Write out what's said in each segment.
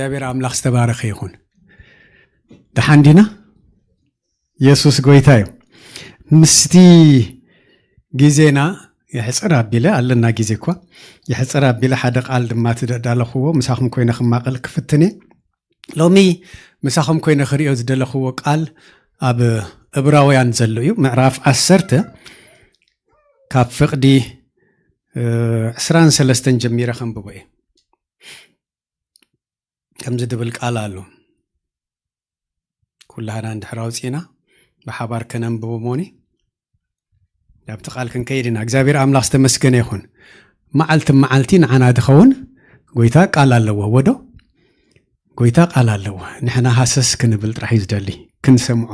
እግዚኣብሔር ኣምላኽ ዝተባረኸ ይኹን። ደሓን ዲና? የሱስ ጎይታ እዩ። ምስቲ ግዜና ይሕጽር ኣቢለ ኣለና፣ ግዜ እኳ ይሕጽር ኣቢለ ሓደ ቃል ድማ ትደዳለኽዎ ምሳኹም ኮይነ ክማቐል ክፍትኔ። ሎሚ ምሳኹም ኮይነ ክርእዮ ዝደለኽዎ ቃል ኣብ እብራውያን ዘሎ እዩ፣ ምዕራፍ ዓሰርተ ካብ ፍቕዲ ዕስራን ሰለስተን ጀሚረ ከንብቦ እየ። ከምዚ ድብል ቃል ኣሎ። ኩላህና እንድሕር ኣውፂእና ብሓባር ከነንብቦ ሞኒ ናብቲ ቃል ክንከይድ ኢና። እግዚኣብሔር ኣምላኽ ዝተመስገነ ይኹን። መዓልቲ መዓልቲ ንዓና ድኸውን ጎይታ ቃል ኣለዎ። ወዶ ጎይታ ቃል ኣለዎ። ንሕና ሃሰስ ክንብል ጥራሕ እዩ ዝደሊ፣ ክንሰምዖ፣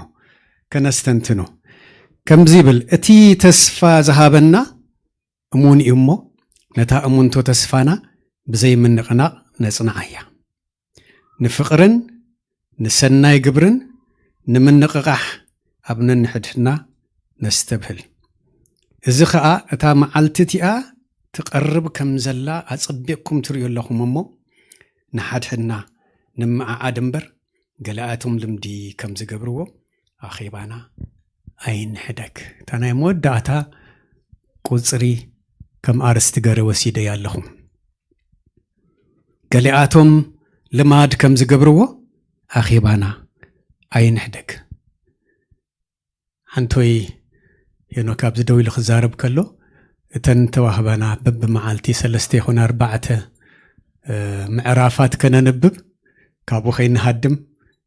ከነስተንትኖ። ከምዚ ይብል፣ እቲ ተስፋ ዝሃበና እሙን እዩ እሞ፣ ነታ እሙንቶ ተስፋና ብዘይምንቕናቕ ነጽንዓያ። ንፍቕርን ንሰናይ ግብርን ንምንቕቓሕ ኣብ ነንሕድሕድና ነስተብህል። እዚ ኸኣ እታ መዓልቲ እቲኣ ትቐርብ ከም ዘላ ኣጸቢቕኩም ትርእዩ ኣለኹም እሞ፣ ንሓድሕድና ንምዓዓድ እምበር፣ ገለኣቶም ልምዲ ከም ዝገብርዎ ኣኼባና ኣይንሕደግ። እታ ናይ መወዳእታ ቁጽሪ ከም ኣርስቲ ገረ ወሲደያ ኣለኹ። ገሊኣቶም ልማድ ከም ዝገብርዎ ኣኼባና ኣይንሕደግ። ሓንቶይ ሄኖክ ኣብዚ ደው ኢሉ ክዛረብ ከሎ፣ እተን ተዋህባና በብመዓልቲ ሰለስተ ይኹን ኣርባዕተ፣ እ፣ ምዕራፋት ከነንብብ፣ ካብኡ ከይንሃድም፣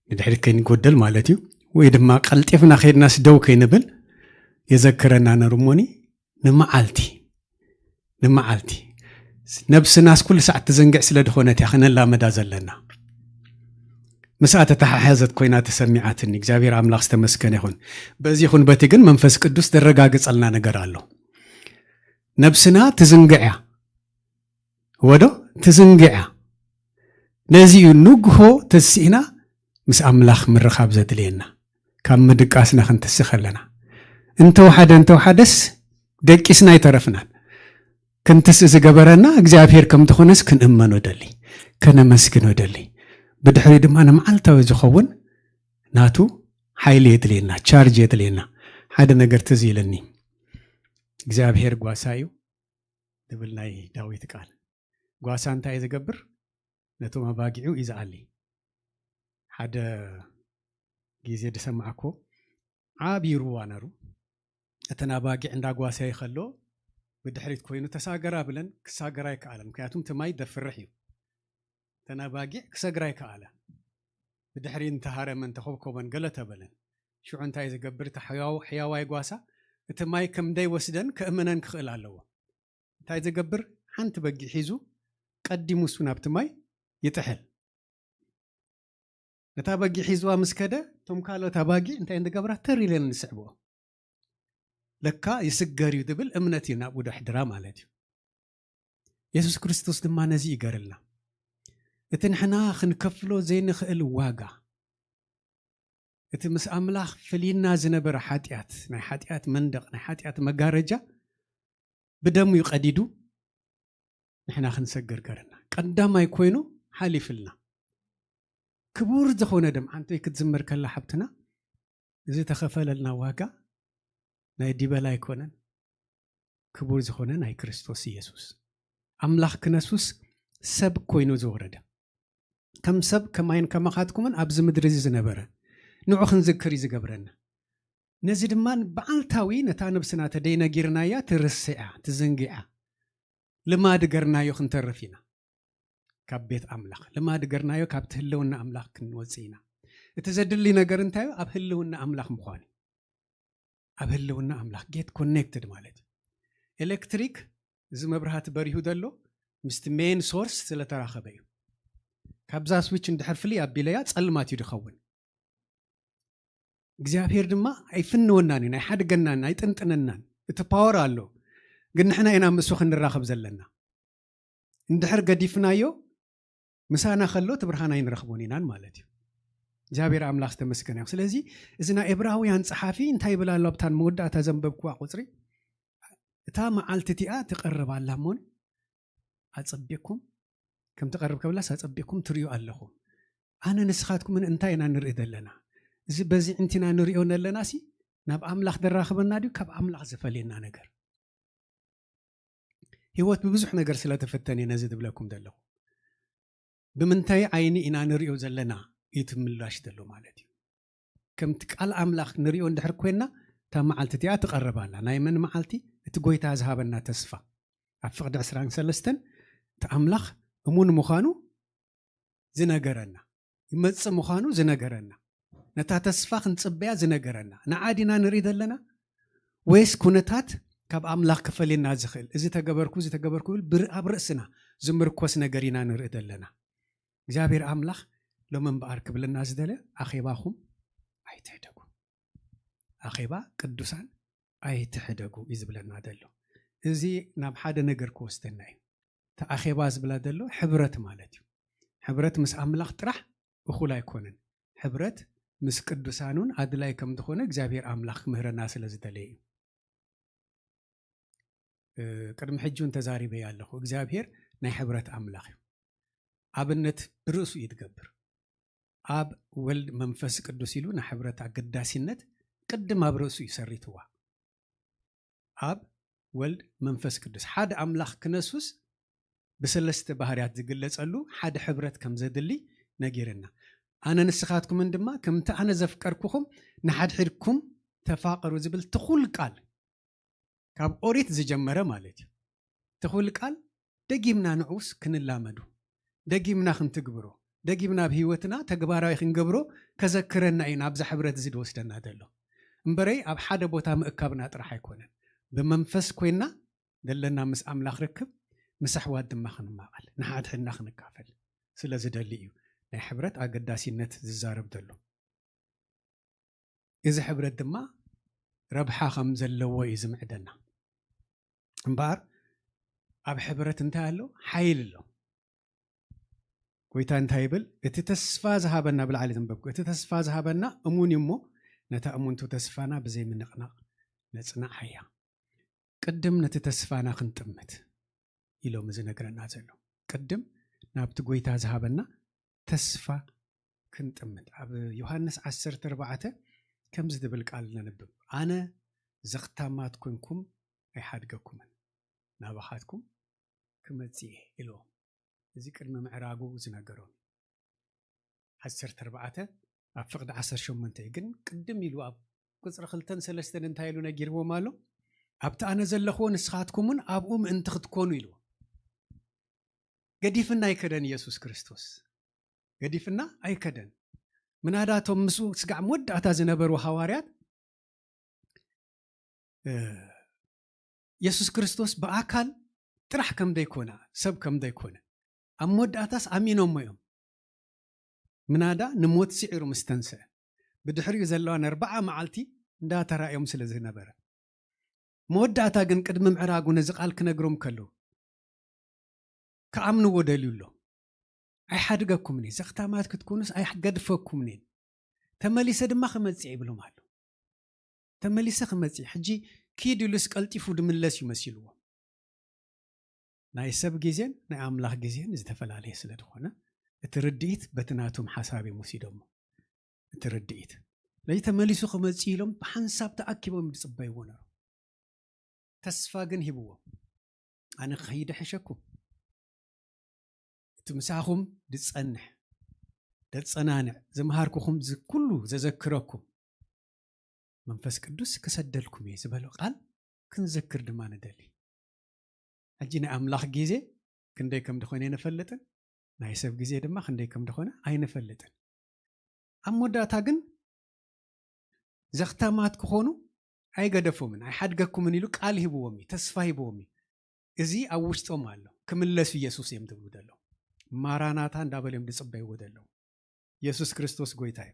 ንድሕሪት ከይንጎደል ማለት እዩ። ወይ ድማ ቀልጢፍና ከይድናስ ደው ከይንብል የዘክረና ነሩ እሞኒ፣ ንመዓልቲ፣ ንመዓልቲ። ነብስናስ ኩሉ ሰዓት ትዝንግዕ ስለ ዝኾነት እያ ከነላመዳ ዘለና። ምስኣ ተተሓሓዘት ኮይና ተሰሚዓትኒ። እግዚኣብሔር ኣምላኽ ዝተመስገነ ይኹን። በዚ ይኹን በቲ ግን መንፈስ ቅዱስ ዘረጋግጸልና ነገር ኣሎ። ነብስና ትዝንግዕ እያ። ወዶ ትዝንግዕ እያ። ነዚ እዩ ንግሆ ተሲእና ምስ ኣምላኽ ምርኻብ ዘድልየና። ካብ ምድቃስና ክንትስእ ከለና። እንተወሓደ፣ እንተወሓደስ ደቂስና ኣይተረፍናን። ክንትስእ ዝገበረና እግዚኣብሔር ከም ዝኾነስ ክንእመኖ ደሊ፣ ከነመስግኖ ደሊ። ብድሕሪ ድማ ንመዓልታዊ ዝኸውን ናቱ ሓይሊ የድልየና፣ ቻርጅ የድልየና። ሓደ ነገር ትዝ ኢለኒ። እግዚኣብሔር ጓሳ እዩ ዝብል ናይ ዳዊት ቃል። ጓሳ እንታይ እዩ ዝገብር? ነቶም ኣባጊዑ እዩ ዝኣሊ። ሓደ ግዜ ዝሰማዕኮ ዓቢ ሩባ ነሩ። እተን ኣባጊዕ እንዳጓሰየ ከሎ ብድሕሪት ኮይኑ ተሳገራ ብለን ክሳገራ ኣይከኣለን። ምክንያቱም እቲ ማይ ዘፍርሕ እዩ። እተን ኣባጊዕ ክሰግራ ኣይከኣለ። ብድሕሪ እንተሃረመን ተኾብኮበን ገለ ተበለን። ሽዑ እንታይ ዝገብር እቲ ሕያው-፣ ሕያዋይ ጓሳ? እቲ ማይ ከም ደይወስደን ከእምነን ክኽእል ኣለዎ። እንታይ ዝገብር? ሓንቲ በጊዕ ሒዙ ቀዲሙ እሱ ናብቲ ማይ ይጥሕል። ነታ በጊዕ ሒዝዋ ምስ ከደ፣ እቶም ካልኦት ኣባጊዕ እንታይ ዝገብራ? ተር ኢለን ዝስዕብኦ። ለካ ይስገር እዩ ዝብል እምነት እዩ ናብኡ ደሕድራ ማለት እዩ። የሱስ ክርስቶስ ድማ ነዚ ይገርልና። እቲ ንሕና ክንከፍሎ ዘይንኽእል ዋጋ፣ እቲ ምስ ኣምላኽ ፍልይና ዝነበረ ሓጢኣት፣ ናይ ሓጢኣት መንደቕ፣ ናይ ሓጢኣት መጋረጃ ብደሙ እዩ ቀዲዱ፣ ንሕና ክንሰግር ገረና። ቀዳማይ ኮይኑ ሓሊፍልና። ክቡር ዝኾነ ደም፣ ሓንቶይ ክትዝመር ከላ ሓብትና፣ እዚ ተኸፈለልና ዋጋ ናይ ዲበላ ኣይኮነን፣ ክቡር ዝኾነ ናይ ክርስቶስ ኢየሱስ። ኣምላኽ ክነሱስ ሰብ ኮይኑ ዝወረደ። ከም ሰብ ከማይን ከማኻትኩምን ኣብዚ ምድሪ እዚ ዝነበረ። ንዑ ክንዝክር እዩ ዝገብረና። ነዚ ድማ በዓልታዊ ነታ ነብስና ተደይነጊርናያ ትርስዓ፣ ትዝንጊዓ። ልማድ ገርናዮ ክንተርፍ ኢና። ካብ ቤት ኣምላኽ። ልማድ ገርናዮ ካብቲ ህልውና ኣምላኽ ክንወጽእ ኢና። እቲ ዘድሊ ነገር እንታይ እዩ? ኣብ ህልውና ኣምላኽ ምዃን እዩ። ኣብ ህልውና ኣምላኽ። Get connected ማለት እዩ። ኤሌክትሪክ፣ እዚ መብራህቲ በሪሁ ዘሎ ምስቲ ሜን ሶርስ ስለተራኸበ እዩ። ካብዛ ስዊች እንድሕር ፍልይ ኣቢለያ ጸልማት እዩ ድኸውን። እግዚኣብሔር ድማ ኣይፍንወናን እዩ፣ ናይ ሓድገናን ኣይጥንጥነናን። እቲ ፓወር ኣሎ፣ ግን ንሕና ኢና ምስኡ ክንራኸብ ዘለና። እንድሕር ገዲፍናዮ፣ ምሳና ከሎ እቲ ብርሃን ኣይንረኽቦን ኢናን ማለት እዩ። እግዚኣብሔር ኣምላኽ ዝተመስገነ ይኹን። ስለዚ እዚ ናይ ዕብራውያን ጸሓፊ እንታይ ይብል ኣሎ? ኣብታን መወዳእታ ዘንበብኩዋ ቁጽሪ፣ እታ መዓልቲ እቲኣ ትቐርብ ኣላ እሞን ኣጸቢቕኩም፣ ከም ትቐርብ ከብላስ ኣጸቢቕኩም ትርእዩ ኣለኹም። ኣነ ንስኻትኩምን እንታይ ኢና ንርኢ ዘለና? እዚ በዚ ዕንቲና ንሪኦ ነለና ሲ ናብ ኣምላኽ ደራኽበና ድዩ? ካብ ኣምላኽ ዝፈልየና ነገር? ህይወት ብብዙሕ ነገር ስለተፈተነ ነዚ ዝብለኩም ዘለኹ። ብምንታይ ዓይኒ ኢና ንሪኦ ዘለና እዩ እቲ ምላሽ ዘሎ ማለት እዩ። ከምቲ ቃል ኣምላኽ ንሪኦ እንድሕር ኮይና፣ እታ መዓልቲ እቲኣ ትቐርብ ኣላ። ናይ መን መዓልቲ? እቲ ጎይታ ዝሃበና ተስፋ። ኣብ ፍቕዲ ዕስራን ሰለስተን እቲ ኣምላኽ እሙን ምዃኑ ዝነገረና፣ ይመጽእ ምዃኑ ዝነገረና፣ ነታ ተስፋ ክንጽበያ ዝነገረና ንዓ ዲና ንርኢ ዘለና? ወይስ ኩነታት ካብ ኣምላኽ ክፈልየና ዝኽእል? እዚ ተገበርኩ፣ እዚ ተገበርኩ ብል ብር-፣ ኣብ ርእስና ዝምርኮስ ነገር ኢና ንርኢ ዘለና። እግዚኣብሔር ኣምላኽ ሎም እምበኣር ክብለና ዝደለ፣ ኣኼባኹም ኣይትሕደጉ፣ ኣኼባ ቅዱሳን ኣይትሕደጉ እዩ ዝብለና ዘሎ። እዚ ናብ ሓደ ነገር ክወስደና እዩ። እቲ ኣኼባ ዝብላ ዘሎ ሕብረት ማለት እዩ። ሕብረት ምስ ኣምላኽ ጥራሕ እኹል ኣይኮነን። ሕብረት ምስ ቅዱሳኑን ኣድላይ ከም ዝኾነ እግዚኣብሔር ኣምላኽ ክምህረና ስለ ዝደለየ እዩ። እ፣ ቅድሚ ሕጂ እውን ተዛሪበ ኣለኹ። እግዚኣብሔር ናይ ሕብረት ኣምላኽ እዩ። ኣብነት ብርእሱ እዩ ትገብር። ኣብ ወልድ መንፈስ ቅዱስ ኢሉ ናይ ሕብረት ኣገዳሲነት ቅድም ኣብ ርእሱ እዩ ሰሪትዋ። ኣብ ወልድ መንፈስ ቅዱስ ሓደ ኣምላኽ ክነሱስ ብሰለስተ ባህርያት ዝግለጸሉ ሓደ ሕብረት ከም ዘድሊ ነጊርና። ኣነ ንስኻትኩምን ድማ ከምቲ ኣነ ዘፍቀርኩኹም ንሓድሕድኩም ተፋቐሩ ዝብል ትኹል ቃል ካብ ኦሪት ዝጀመረ ማለት እዩ። ትኹል ቃል ደጊምና ንዑስ ክንላመዱ፣ ደጊምና ክንትግብሮ፣ ደጊምና ኣብ ህይወትና ተግባራዊ ክንገብሮ ከዘክረና እዩ ናብዛ ሕብረት እዚ ዝወስደና ዘሎ። እምበረይ ኣብ ሓደ ቦታ ምእካብና ጥራሕ ኣይኮነን። ብመንፈስ ኮይና ዘለና ምስ ኣምላኽ ርክብ፣ ምስ ኣሕዋት ድማ ክንማቐል፣ ንሓድሕድና ክንካፈል ስለ ዝደሊ እዩ ናይ ሕብረት ኣገዳሲነት ዝዛረብ ዘሎ። እዚ ሕብረት ድማ ረብሓ ከም ዘለዎ እዩ ዝምዕደና። እምበኣር ኣብ ሕብረት እንታይ ኣሎ? ሓይሊ ኣሎ። ጎይታ እንታይ ይብል? እቲ ተስፋ ዝሃበና፣ ብላዕሊ ዘንበብኩ፣ እቲ ተስፋ ዝሃበና እሙን እዩ እሞ፣ ነታ እሙንቱ ተስፋና ብዘይ ምንቕናቕ ነጽንዓያ። ቅድም ነቲ ተስፋና ክንጥምት ኢሎም ዝነግረና ዘሎ። ቅድም ናብቲ ጎይታ ዝሃበና ተስፋ ክንጥምት። ኣብ ዮሃንስ ዓሰርተ ኣርባዕተ ከምዚ ዝብል ቃል ነንብብ፣ "ኣነ ዘኽታማት ኮንኩም ኣይሓድገኩምን፣ ናባኻትኩም ክመጽእ እየ" ኢልዎም። እዚ ቅድሚ ምዕራጉ ዝነገሮም። ዓሰርተ ኣርባዕተ ኣብ ፍቕዲ ዓሰርተ ሸሞንተ ግን ቅድም ኢሉ ኣብ ቁጽሪ ክልተን ሰለስተን እንታይ ኢሉ ነጊርዎም ኣሎ? "ኣብቲ ኣነ ዘለኽዎ ንስኻትኩምን ኣብኡ ምእንቲ ክትኮኑ" ኢልዎ። ገዲፍና ኣይከደን ኢየሱስ ክርስቶስ። ገዲፍና ኣይከደን። ምናዳቶም ምስኡ ስጋዕ መወዳእታ ዝነበሩ ሃዋርያት፣ እ፣ የሱስ ክርስቶስ ብኣካል ጥራሕ ከም ዘይኮነ፣ ሰብ ከም ዘይኮነ፣ ኣብ መወዳእታስ ኣሚኖሞ እዮም። ምናዳ ንሞት ስዒሩ ምስ ተንስአ፣ ብድሕሪኡ ዘለዋ ንኣርብዓ መዓልቲ እንዳተራእዮም ስለ ዝነበረ፣ መወዳእታ ግን ቅድሚ ምዕራጉ ነዚ ቃል ክነግሮም ከለዉ፣ ክኣምንዎ ደልዩ ኣሎ። "ኣይሓድገኩምን እየ፣ ዘኽታማት ክትኮኑስ ኣይገድፈኩምን እየ። ተመሊሰ ድማ ክመጽእ" ይብሎም ኣሎ። ተመሊሰ ክመጽእ፣ ሕጂ ኪድ ኢሉስ ቀልጢፉ ድምለስ እዩ መሲልዎ። ናይ ሰብ ግዜን ናይ ኣምላኽ ግዜን ዝተፈላለየ ስለ ዝኾነ፣ እቲ ርድኢት በቲ ናቶም ሓሳብ እዮም ወሲዶሞ። እቲ ርድኢት። ስለዚ ተመሊሱ ክመጽእ ኢሎም ብሓንሳብ ተኣኪቦም ዝጽበይዎ ነሩ። ተስፋ ግን ሂብዎም። "ኣነ ክኸይድ እሕሸኩም። እቲ ምሳኹም ዝጸንሕ፣ ዘጸናንዕ፣ ዝመሃርኩኹም ዝ-፣ ኩሉ ዘዘክረኩም መንፈስ ቅዱስ ክሰደልኩም እየ" ዝበሎ ቃል ክንዘክር ድማ ንደሊ። ሕጂ ናይ ኣምላኽ ግዜ ክንደይ ከም ድኾነ ኣይንፈልጥን፣ ናይ ሰብ ግዜ ድማ ክንደይ ከም ድኾነ ኣይንፈልጥን። ኣብ መወዳእታ ግን ዘኽታማት ክኾኑ ኣይገደፎምን፣ "ኣይሓድገኩምን" ኢሉ ቃል ሂብዎም እዩ፣ ተስፋ ሂብዎም እዩ። እዚ ኣብ ውሽጦም ኣሎ። ክምለሱ ኢየሱስ እዮም ዝብሉ ዘለዉ። ማራናታ እንዳበሉ እዮም ዝጽበይዎ ዘለዉ። ኢየሱስ ክርስቶስ ጎይታ እዩ።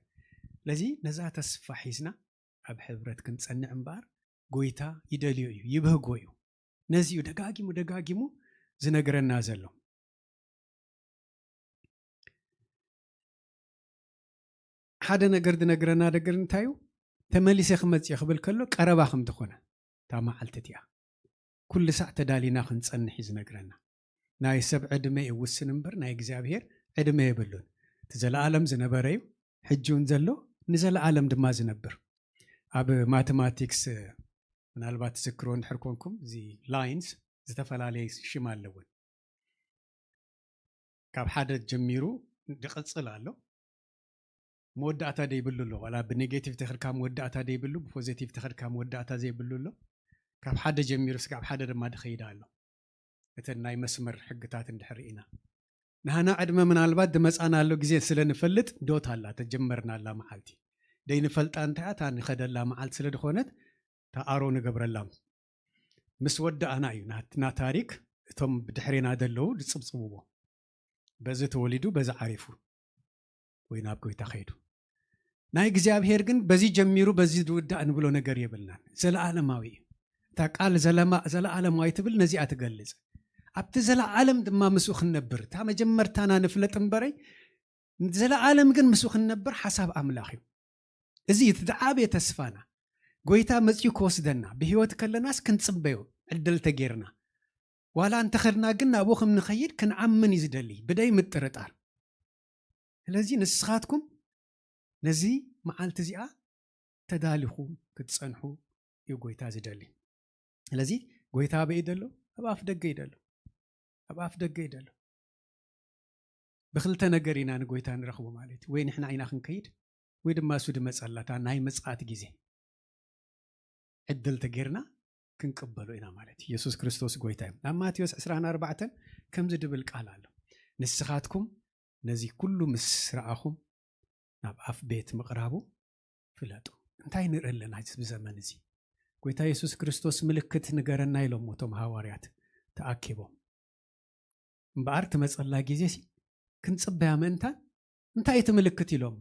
ስለዚ ነዛ ተስፋ ሒዝና ኣብ ሕብረት ክንጸንዕ እምበኣር ጎይታ ይደልዮ እዩ፣ ይብህጎ እዩ። ነዚ እዩ ደጋጊሙ ደጋጊሙ ዝነግረና ዘሎ። ሓደ ነገር ዝነግረና ነገር እንታይ እዩ? "ተመሊሰ ክመጽእ እየ" ክብል ከሎ ቀረባ ከም ዝኾነ፣ እታ መዓልቲ እቲኣ ኩሉ ሳዕ ተዳሊና ክንጸንሕ እዩ ዝነግረና። ናይ ሰብ ዕድመ እዩ ውስን እምበር ናይ እግዚኣብሔር ዕድመ የብሉን። እቲ ዘለኣለም ዝነበረ እዩ፣ ሕጂ እውን ዘሎ፣ ንዘለኣለም ድማ ዝነብር። ኣብ ማቴማቲክስ ምናልባት ትዝክሮ እንድሕር ኮንኩም፣ እዚ ላይንስ ዝተፈላለየ ሽም ኣለውን። ካብ ሓደ ጀሚሩ ዝቕጽል ኣሎ። መወዳእታ ደይብሉ ኣሎ። ዋላ ብኔጌቲቭ ተኸድካ መወዳእታ ደይብሉ፣ ብፖዚቲቭ ተኸድካ መወዳእታ ዘይብሉ ኣሎ። ካብ ሓደ ጀሚሩ ስጋብ ሓደ ድማ ድኸይድ ኣሎ። እተን ናይ መስመር ሕግታት እንድሕር ኢና፣ ንሃና ዕድመ ምናልባት ድመጻና ኣሎ ግዜ ስለ ንፈልጥ፣ ዶት ኣላ፣ ተጀመርና ኣላ መዓልቲ። ደይንፈልጣ እንታይ እያ፣ እታ ንኸደላ መዓልቲ ስለ ድኾነት፣ እታ ኣሮ ንገብረላ። ምስ ወዳእና እዩ ናትና ታሪክ እቶም ብድሕሬና ዘለዉ ድጽብጽብዎ። በዚ ተወሊዱ፣ በዚ ዓሪፉ፣ ወይ ናብ ጎይታ ኸይዱ። ናይ እግዚኣብሔር ግን በዚ ጀሚሩ በዚ ዝውዳእ ንብሎ ነገር የብልናን። ዘለኣለማዊ እዩ። እታ ቃል ዘለማ-፣ ዘለኣለማዊ ትብል ነዚኣ ትገልጽ። ኣብቲ ዘለኣለም ድማ ምስኡ ክንነብር፣ እታ መጀመርታና ንፍለጥ እምበረይ፣ ዘለኣለም ግን ምስኡ ክንነብር ሓሳብ ኣምላኽ እዩ። እዚ እዩ እቲ ዝዓበየ ተስፋና። ጎይታ መጺኡ ክወስደና፣ ብህይወት ከለናስ ክንጽበዮ ዕድል ተጌርና። ዋላ እንተኸድና ግን ናብኡ ከም ንኸይድ ክንኣምን እዩ ዝደሊ፣ ብደይ ምጥርጣር። ስለዚ ንስኻትኩም ነዚ መዓልቲ እዚኣ ተዳሊኹም ክትጸንሑ እዩ ጎይታ ዝደሊ። ስለዚ ጎይታ ኣበይ እዩ ዘሎ? ኣብ ኣፍ ደገ እዩ ዘሎ። ኣብ ኣፍ ደገ እዩ ዘሎ። ብክልተ ነገር ኢና ንጎይታ ንረኽቦ ማለት እዩ። ወይ ንሕና ኢና ክንከይድ፣ ወይ ድማ እሱ ድመጸላታ ናይ ምጽኣት ግዜ ዕድል ተጌርና ክንቅበሎ ኢና ማለት እዩ። የሱስ ክርስቶስ ጎይታ እዩ። ኣብ ማቴዎስ ዕስራን ኣርባዕተን ከምዚ ድብል ቃል ኣሎ፣ "ንስኻትኩም ነዚ ኩሉ ምስ ረኣኹም ናብ ኣፍ ቤት ምቕራቡ ፍለጡ።" እንታይ ንርኢ ኣለና እዚ ብዘመን እዚ? ጎይታ የሱስ ክርስቶስ ምልክት ንገረና ኢሎም እቶም ሃዋርያት ተኣኪቦም። እምበኣር ትመጸላ ግዜ ሲ ክንጽበያ ምእንታን እንታይ እቲ ምልክት ኢሎሞ?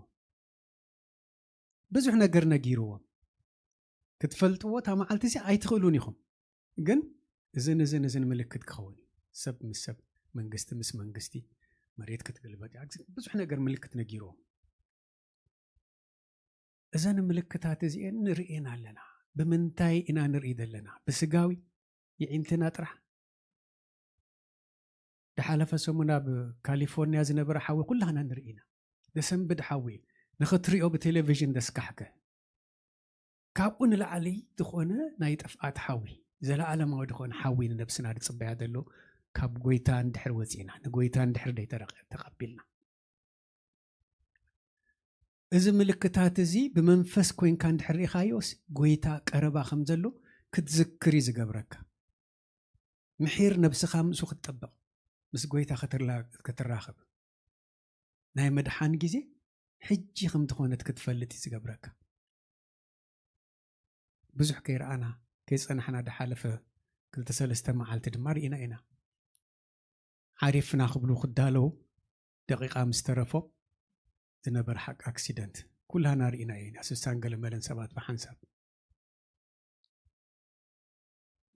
ብዙሕ ነገር ነጊርዎም። ክትፈልጥዎ እታ መዓልቲ ሲ ኣይትኽእሉን ኢኹም። ግን እዝን እዝን እዝን ምልክት ክኸውን እዩ። ሰብ ምስ ሰብ፣ መንግስቲ ምስ መንግስቲ፣ መሬት ክትግልበጥ እያ። ብዙሕ ነገር ምልክት ነጊርዎም። እዘን ምልክታት እዚኤን ንርእየን ኣለና። ብምንታይ ኢና ንርኢ ዘለና? ብስጋዊ የዒንትና ጥራሕ? ድሓለፈ ሰሙን ኣብ ካሊፎርኒያ ዝነበረ ሓዊ ኩላህና ንርኢ ኢና። ዘሰንብድ ሓዊ እዩ። ንኽትሪኦ ብቴሌቪዥን ዘስካሕክሕ። ካብኡ ንላዕሊ ዝኾነ ናይ ጥፍኣት ሓዊ፣ ዘለኣለማዊ ዝኾነ ሓዊ ንነብስና ዝጽበያ ዘሎ ካብ ጎይታ እንድሕር ወጺእና፣ ንጎይታ እንድሕር ደይተረኸ-፣ ተቐቢልና። እዚ ምልክታት እዚ ብመንፈስ ኮይንካ እንድሕር ርኢኻዮስ፣ ጎይታ ቀረባ ከም ዘሎ ክትዝክር እዩ ዝገብረካ። ምሒር ነብስኻ ምስኡ ክትጠበቕ፣ ምስ ጎይታ ክትርላ-፣ ክትራኸብ፣ ናይ መድሓን ግዜ ሕጂ ከም ዝኾነት ክትፈልጥ እዩ ዝገብረካ። ብዙሕ ከይረኣና፣ ከይጸናሕና፣ ድሓለፈ ክልተ ሰለስተ መዓልቲ ድማ ርኢና ኢና። ዓሪፍና ክብሉ ክዳለዉ ደቂቓ ምስ ተረፎ ዝነበረ ሓቂ ኣክሲደንት ኩላና ርኢና ኢና፣ ስሳን ገለ መለን ሰባት ብሓንሳብ።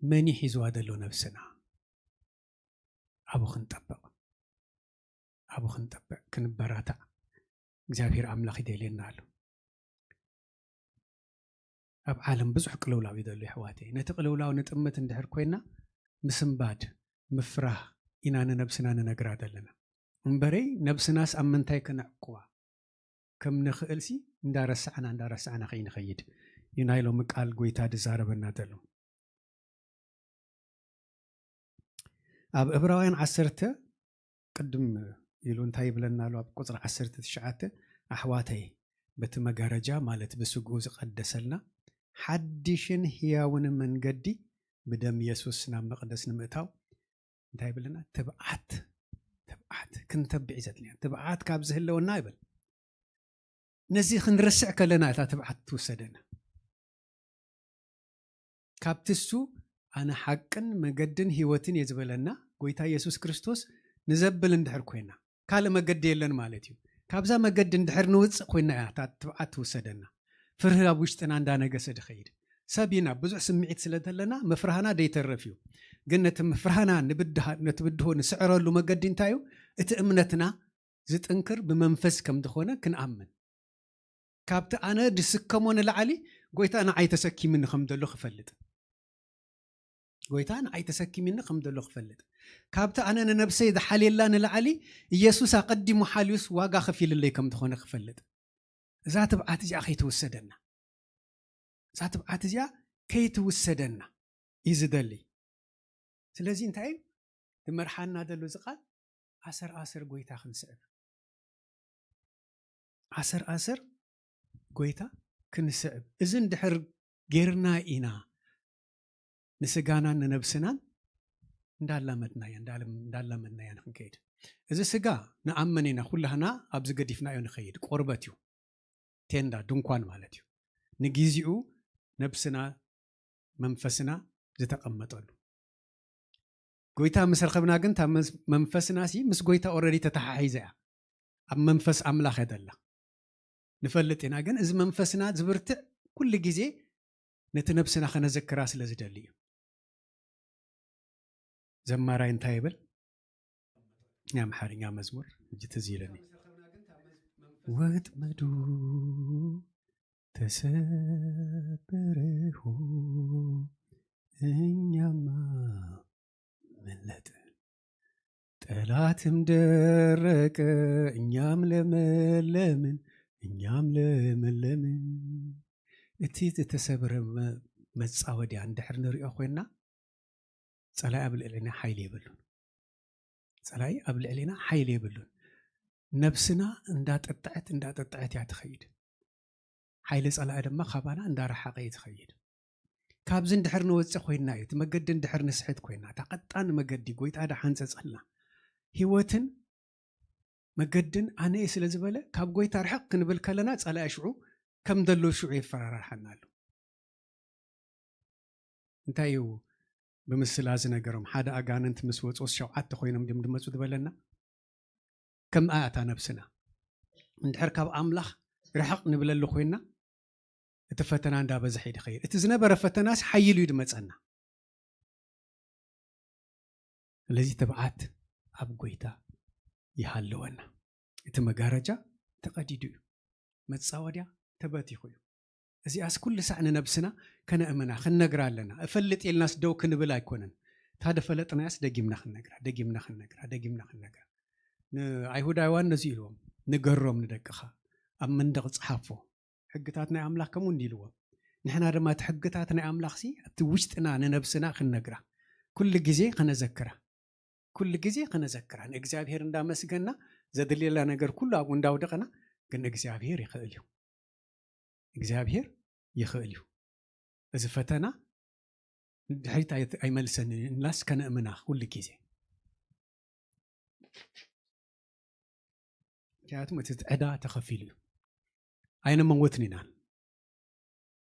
መን እዩ ሒዝዋ ዘሎ ነብስና? ኣብኡ ክንጠብቕ፣ ኣብኡ ክንጠብቕ፣ ክንበራታዕ እግዚኣብሔር ኣምላኽ ይደልየና ኣሎ። ኣብ ዓለም ብዙሕ ቅልውላው እዩ ዘሎ፣ የሕዋተይ። ነቲ ቅልውላው ንጥምት እንድሕር ኮይና፣ ምስንባድ፣ ምፍራህ ኢና ንነብስና ንነግራ ዘለና። እምበረይ፣ ነብስናስ ኣብ ምንታይ ክነዕቁባ ከም ንኽእልሲ እንዳረሳዕና፣ እንዳረሳዕና ከይንኸይድ እዩ ናይ ሎሚ ቃል ጎይታ ዝዛረበና ዘሎ። ኣብ ዕብራውያን ዓሰርተ ቅድም ኢሉ እንታይ ይብለና ኣሎ? ኣብ ቁጽሪ ዓሰርተ ትሽዓተ፣ ኣሕዋተይ፣ በቲ መጋረጃ ማለት ብስግኡ ዝቐደሰልና ሓድሽን ህያውን መንገዲ ብደም የሱስ ናብ መቕደስ ንምእታው እንታይ ይብለና? ትብዓት፣ ትብዓት ክንተብዕ እዩ ዘድልየና። ትብዓት ካብ ዝህልወና ይብል። ነዚ ክንርስዕ ከለና እታ ትብዓት ትውሰደና። ካብቲ እሱ ኣነ ሓቅን መገድን ህይወትን እየ ዝበለና ጎይታ የሱስ ክርስቶስ ንዘብል እንድሕር ኮይና፣ ካልእ መገዲ የለን ማለት እዩ። ካብዛ መገዲ እንድሕር ንውፅእ ኮይና እያ እታ ትብዓት ትውሰደና። ፍርሂ ኣብ ውሽጥና እንዳነገሰ ድኸይድ። ሰብ ኢና፣ ብዙሕ ስምዒት ስለ ዘለና ምፍራህና ደይተርፍ እዩ። ግን ነቲ ምፍራህና ንብድሃ-፣ ነቲ ብድሆ ንስዕረሉ መገዲ እንታይ እዩ? እቲ እምነትና ዝጥንክር ብመንፈስ ከም ዝኾነ ክንኣምን። ካብቲ ኣነ ድስከሞ ንላዕሊ ጎይታ ንዓይ ተሰኪምኒ ከም ዘሎ ክፈልጥ። ጎይታ ንዓይ ተሰኪሚኒ ከም ዘሎ ክፈልጥ፣ ካብቲ ኣነ ንነብሰይ ዝሓልየላ ንላዕሊ ኢየሱስ ኣቐዲሙ ሓልዩስ ዋጋ ከፊልለይ ከም ዝኾነ ክፈልጥ፣ እዛ ትብዓት እዚኣ ከይትውሰደና፣ እዛ ትብዓት እዚኣ ከይትውሰደና እዩ ዝደሊ። ስለዚ እንታይ እዩ ዝመርሓና ዘሎ እዚ ቃል? ኣሰር ኣሰር ጎይታ ክንስዕብ፣ ኣሰር ኣሰር ጎይታ ክንስዕብ። እዚ እንድሕር ጌርና ኢና ንስጋናን ንነብስናን እንዳላመድናያ እንዳላመድናያ ንክንከይድ። እዚ ስጋ ንኣመን ኢና ኩላህና ኣብዚ ገዲፍናዮ ንኸይድ፣ ቆርበት እዩ፣ ቴንዳ ድንኳን ማለት እዩ። ንጊዜኡ ነብስና መንፈስና ዝተቐመጠሉ። ጎይታ ምስ ረኸብና ግን እታ መንፈስና ሲ ምስ ጎይታ ኦረዲ ተተሓሒዘ እያ፣ ኣብ መንፈስ ኣምላኽ እያ ዘላ። ንፈልጥ ኢና ግን እዚ መንፈስና ዝብርትዕ ኩሉ ግዜ ነቲ ነብስና ከነዘክራ ስለ ዝደሊ እዩ። ዘማራይ እንታይ ይብል? ናይ ኣምሓርኛ መዝሙር እጅ ትዝ ይለኒ። ወጥመዱ ተሰበረሁ እኛማ መለጥን፣ ጠላትም ደረቀ እኛም ለመለምን፣ እኛም ለመለምን። እቲ ዝተሰብረ መጻወድያ እንድሕር ንሪኦ ኮይና፣ ጸላኢ ኣብ ልዕሊና ሓይሊ የብሉን። ጸላኢ ኣብ ልዕሊና ሓይሊ የብሉን። ነብስና እንዳጠጠዐት እንዳጠጠዐት እያ ትኸይድ። ሓይሊ ጸላኢ ድማ ካባና እንዳረሓቐ እዩ ትኸይድ። ካብዚ እንድሕር ንወፅእ ኮይና እዩ እቲ መገዲ እንድሕር ንስሕት ኮይና እታ ቀጣን መገዲ ጎይታ ዳሓንፀፀልና ህይወትን መገድን ኣነ እየ ስለ ዝበለ ካብ ጎይታ ርሕቕ ክንብል ከለና ጸላኢ ሽዑ ከም ዘሎ ሽዑ የፈራራርሓና ኣሎ። እንታይ እዩ ብምስላ ዝነገሮም? ሓደ ኣጋንንት ምስ ወፁስ ሸውዓተ ኮይኖም ድም ድመፁ ዝበለና ከምኣ እታ ነብስና እንድሕር ካብ ኣምላኽ ርሕቕ ንብለሉ ኮይና እቲ ፈተና እንዳበዝሐ እዩ ድኸይድ። እቲ ዝነበረ ፈተናስ ሓይሉ እዩ ድመፀና። ስለዚ ትብዓት ኣብ ጎይታ ይሃለወና። እቲ መጋረጃ ተቐዲዱ እዩ፣ መጻወድያ ተበቲኹ እዩ። እዚኣስ ኩሉ ሳዕ ንነብስና ከነእምና ክንነግራ ኣለና። እፈልጥ ኢልናስ ደው ክንብል ኣይኮነን። እታ ደፈለጥናያስ ደጊምና ክንነግራ፣ ደጊምና ክንነግራ፣ ደጊምና ክንነግራ። ንኣይሁዳውያን ነዚ ኢልዎም፣ ንገሮም ንደቅኻ፣ ኣብ መንደቕ ጸሓፎ። ሕግታት ናይ ኣምላኽ ከምኡ እንዲ ኢልዎም። ንሕና ድማ እቲ ሕግታት ናይ ኣምላኽሲ ኣብቲ ውሽጥና ንነብስና ክንነግራ፣ ኩሉ ግዜ ከነዘክራ፣ ኩሉ ግዜ ከነዘክራ፣ ንእግዚኣብሔር እንዳመስገና፣ ዘድልየላ ነገር ኩሉ ኣብኡ እንዳውደቐና፣ ግን እግዚኣብሔር ይኽእል እዩ። እግዚኣብሔር ይኽእል እዩ። እዚ ፈተና ድሕሪት ኣይ-፣ ኣይመልሰንን ኢልናስ ከነእምና ኩሉ ግዜ። ምክንያቱም እቲ ዕዳ ተኸፊሉ እዩ። ኣይንመውትን ኢና።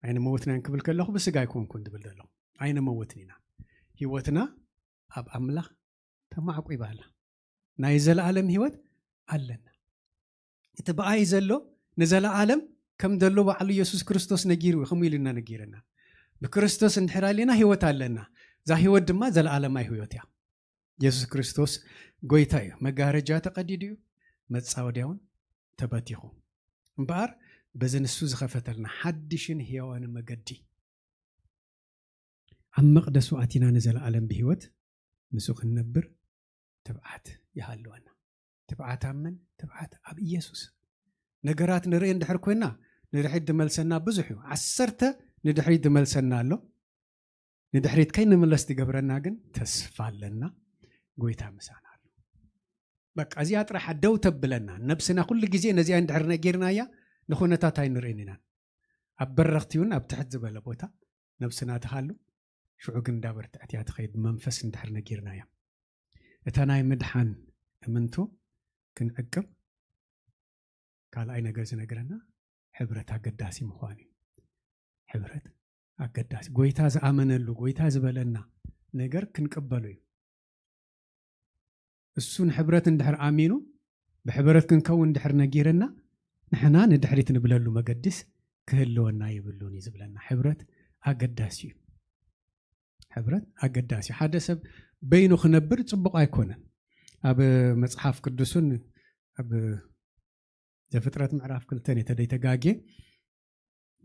ኣይንመውትን ኢና ክብል ከለኹ ብስጋ ኣይኮንኩን ዝብል ዘለኹ። ኣይንመውትን ኢና። ህይወትና ኣብ ኣምላኽ ተማዕቂባ ኣላ። ናይ ዘለኣለም ህይወት ኣለና። እቲ ብኣይ ዘሎ ንዘለኣለም ከም ዘሎ ባዕሉ ኢየሱስ ክርስቶስ ነጊሩ እዩ፣ ከምኡ ኢሉና ነጊረና። ብክርስቶስ እንድሕር ኣሊና ህይወት ኣለና። እዛ ህይወት ድማ ዘለኣለማይ ህይወት እያ። ኢየሱስ ክርስቶስ ጎይታ እዩ። መጋረጃ ተቐዲዱ እዩ፣ መጻወድያ እውን ተበቲኹ። እምበኣር በዚ ንሱ ዝኸፈተልና ሓድሽን ህያዋን መገዲ ኣብ መቕደሱ ኣቲና ንዘለኣለም ብህይወት ምስኡ ክንነብር ትብዓት ይሃልወና። ትብዓት ኣብ መን? ትብዓት ኣብ ኢየሱስ። ነገራት ንርኢ እንድሕር ኮይና ንድሕሪት ዝመልሰና ብዙሕ እዩ። ዓሰርተ ንድሕሪት ዝመልሰና ኣሎ። ንድሕሪት ከይንምለስ ዝገብረና ግን ተስፋ ኣለና። ጎይታ ምሳና ኣሎ። በቃ እዚኣ ጥራሕ ደው ተብለና። ነብስና ኩሉ ግዜ ነዚኣ እንድሕር ነጊርናያ ንኹነታት ኣይንርእን ኢና። ኣብ በረኽቲ እውን ኣብ ትሕት ዝበለ ቦታ ነብስና ትሃሉ። ሽዑ ግን እንዳበርትዐት እያ ትኸይድ። ብመንፈስ እንድሕር ነጊርናያ እታ ናይ ምድሓን እምንቱ ክንዕቅብ ካልኣይ ነገር ዝነግረና ሕብረት ኣገዳሲ ምዃኑ እዩ። ሕብረት ኣገዳሲ፣ ጎይታ ዝኣመነሉ፣ ጎይታ ዝበለና ነገር ክንቅበሎ እዩ። እሱ ንሕብረት እንድሕር ኣሚኑ ብሕብረት ክንከውን እንድሕር ነጊረና ንሕና ንድሕሪት ንብለሉ መገዲስ ክህልወና የብሉን እዩ ዝብለና። ሕብረት ኣገዳሲ እዩ። ሕብረት ኣገዳሲ እዩ። ሓደ ሰብ በይኑ ክነብር ጽቡቕ ኣይኮነን። ኣብ መጽሓፍ ቅዱስን ኣብ ዘፍጥረት ምዕራፍ ክልተን እየ ተደይተጋግየ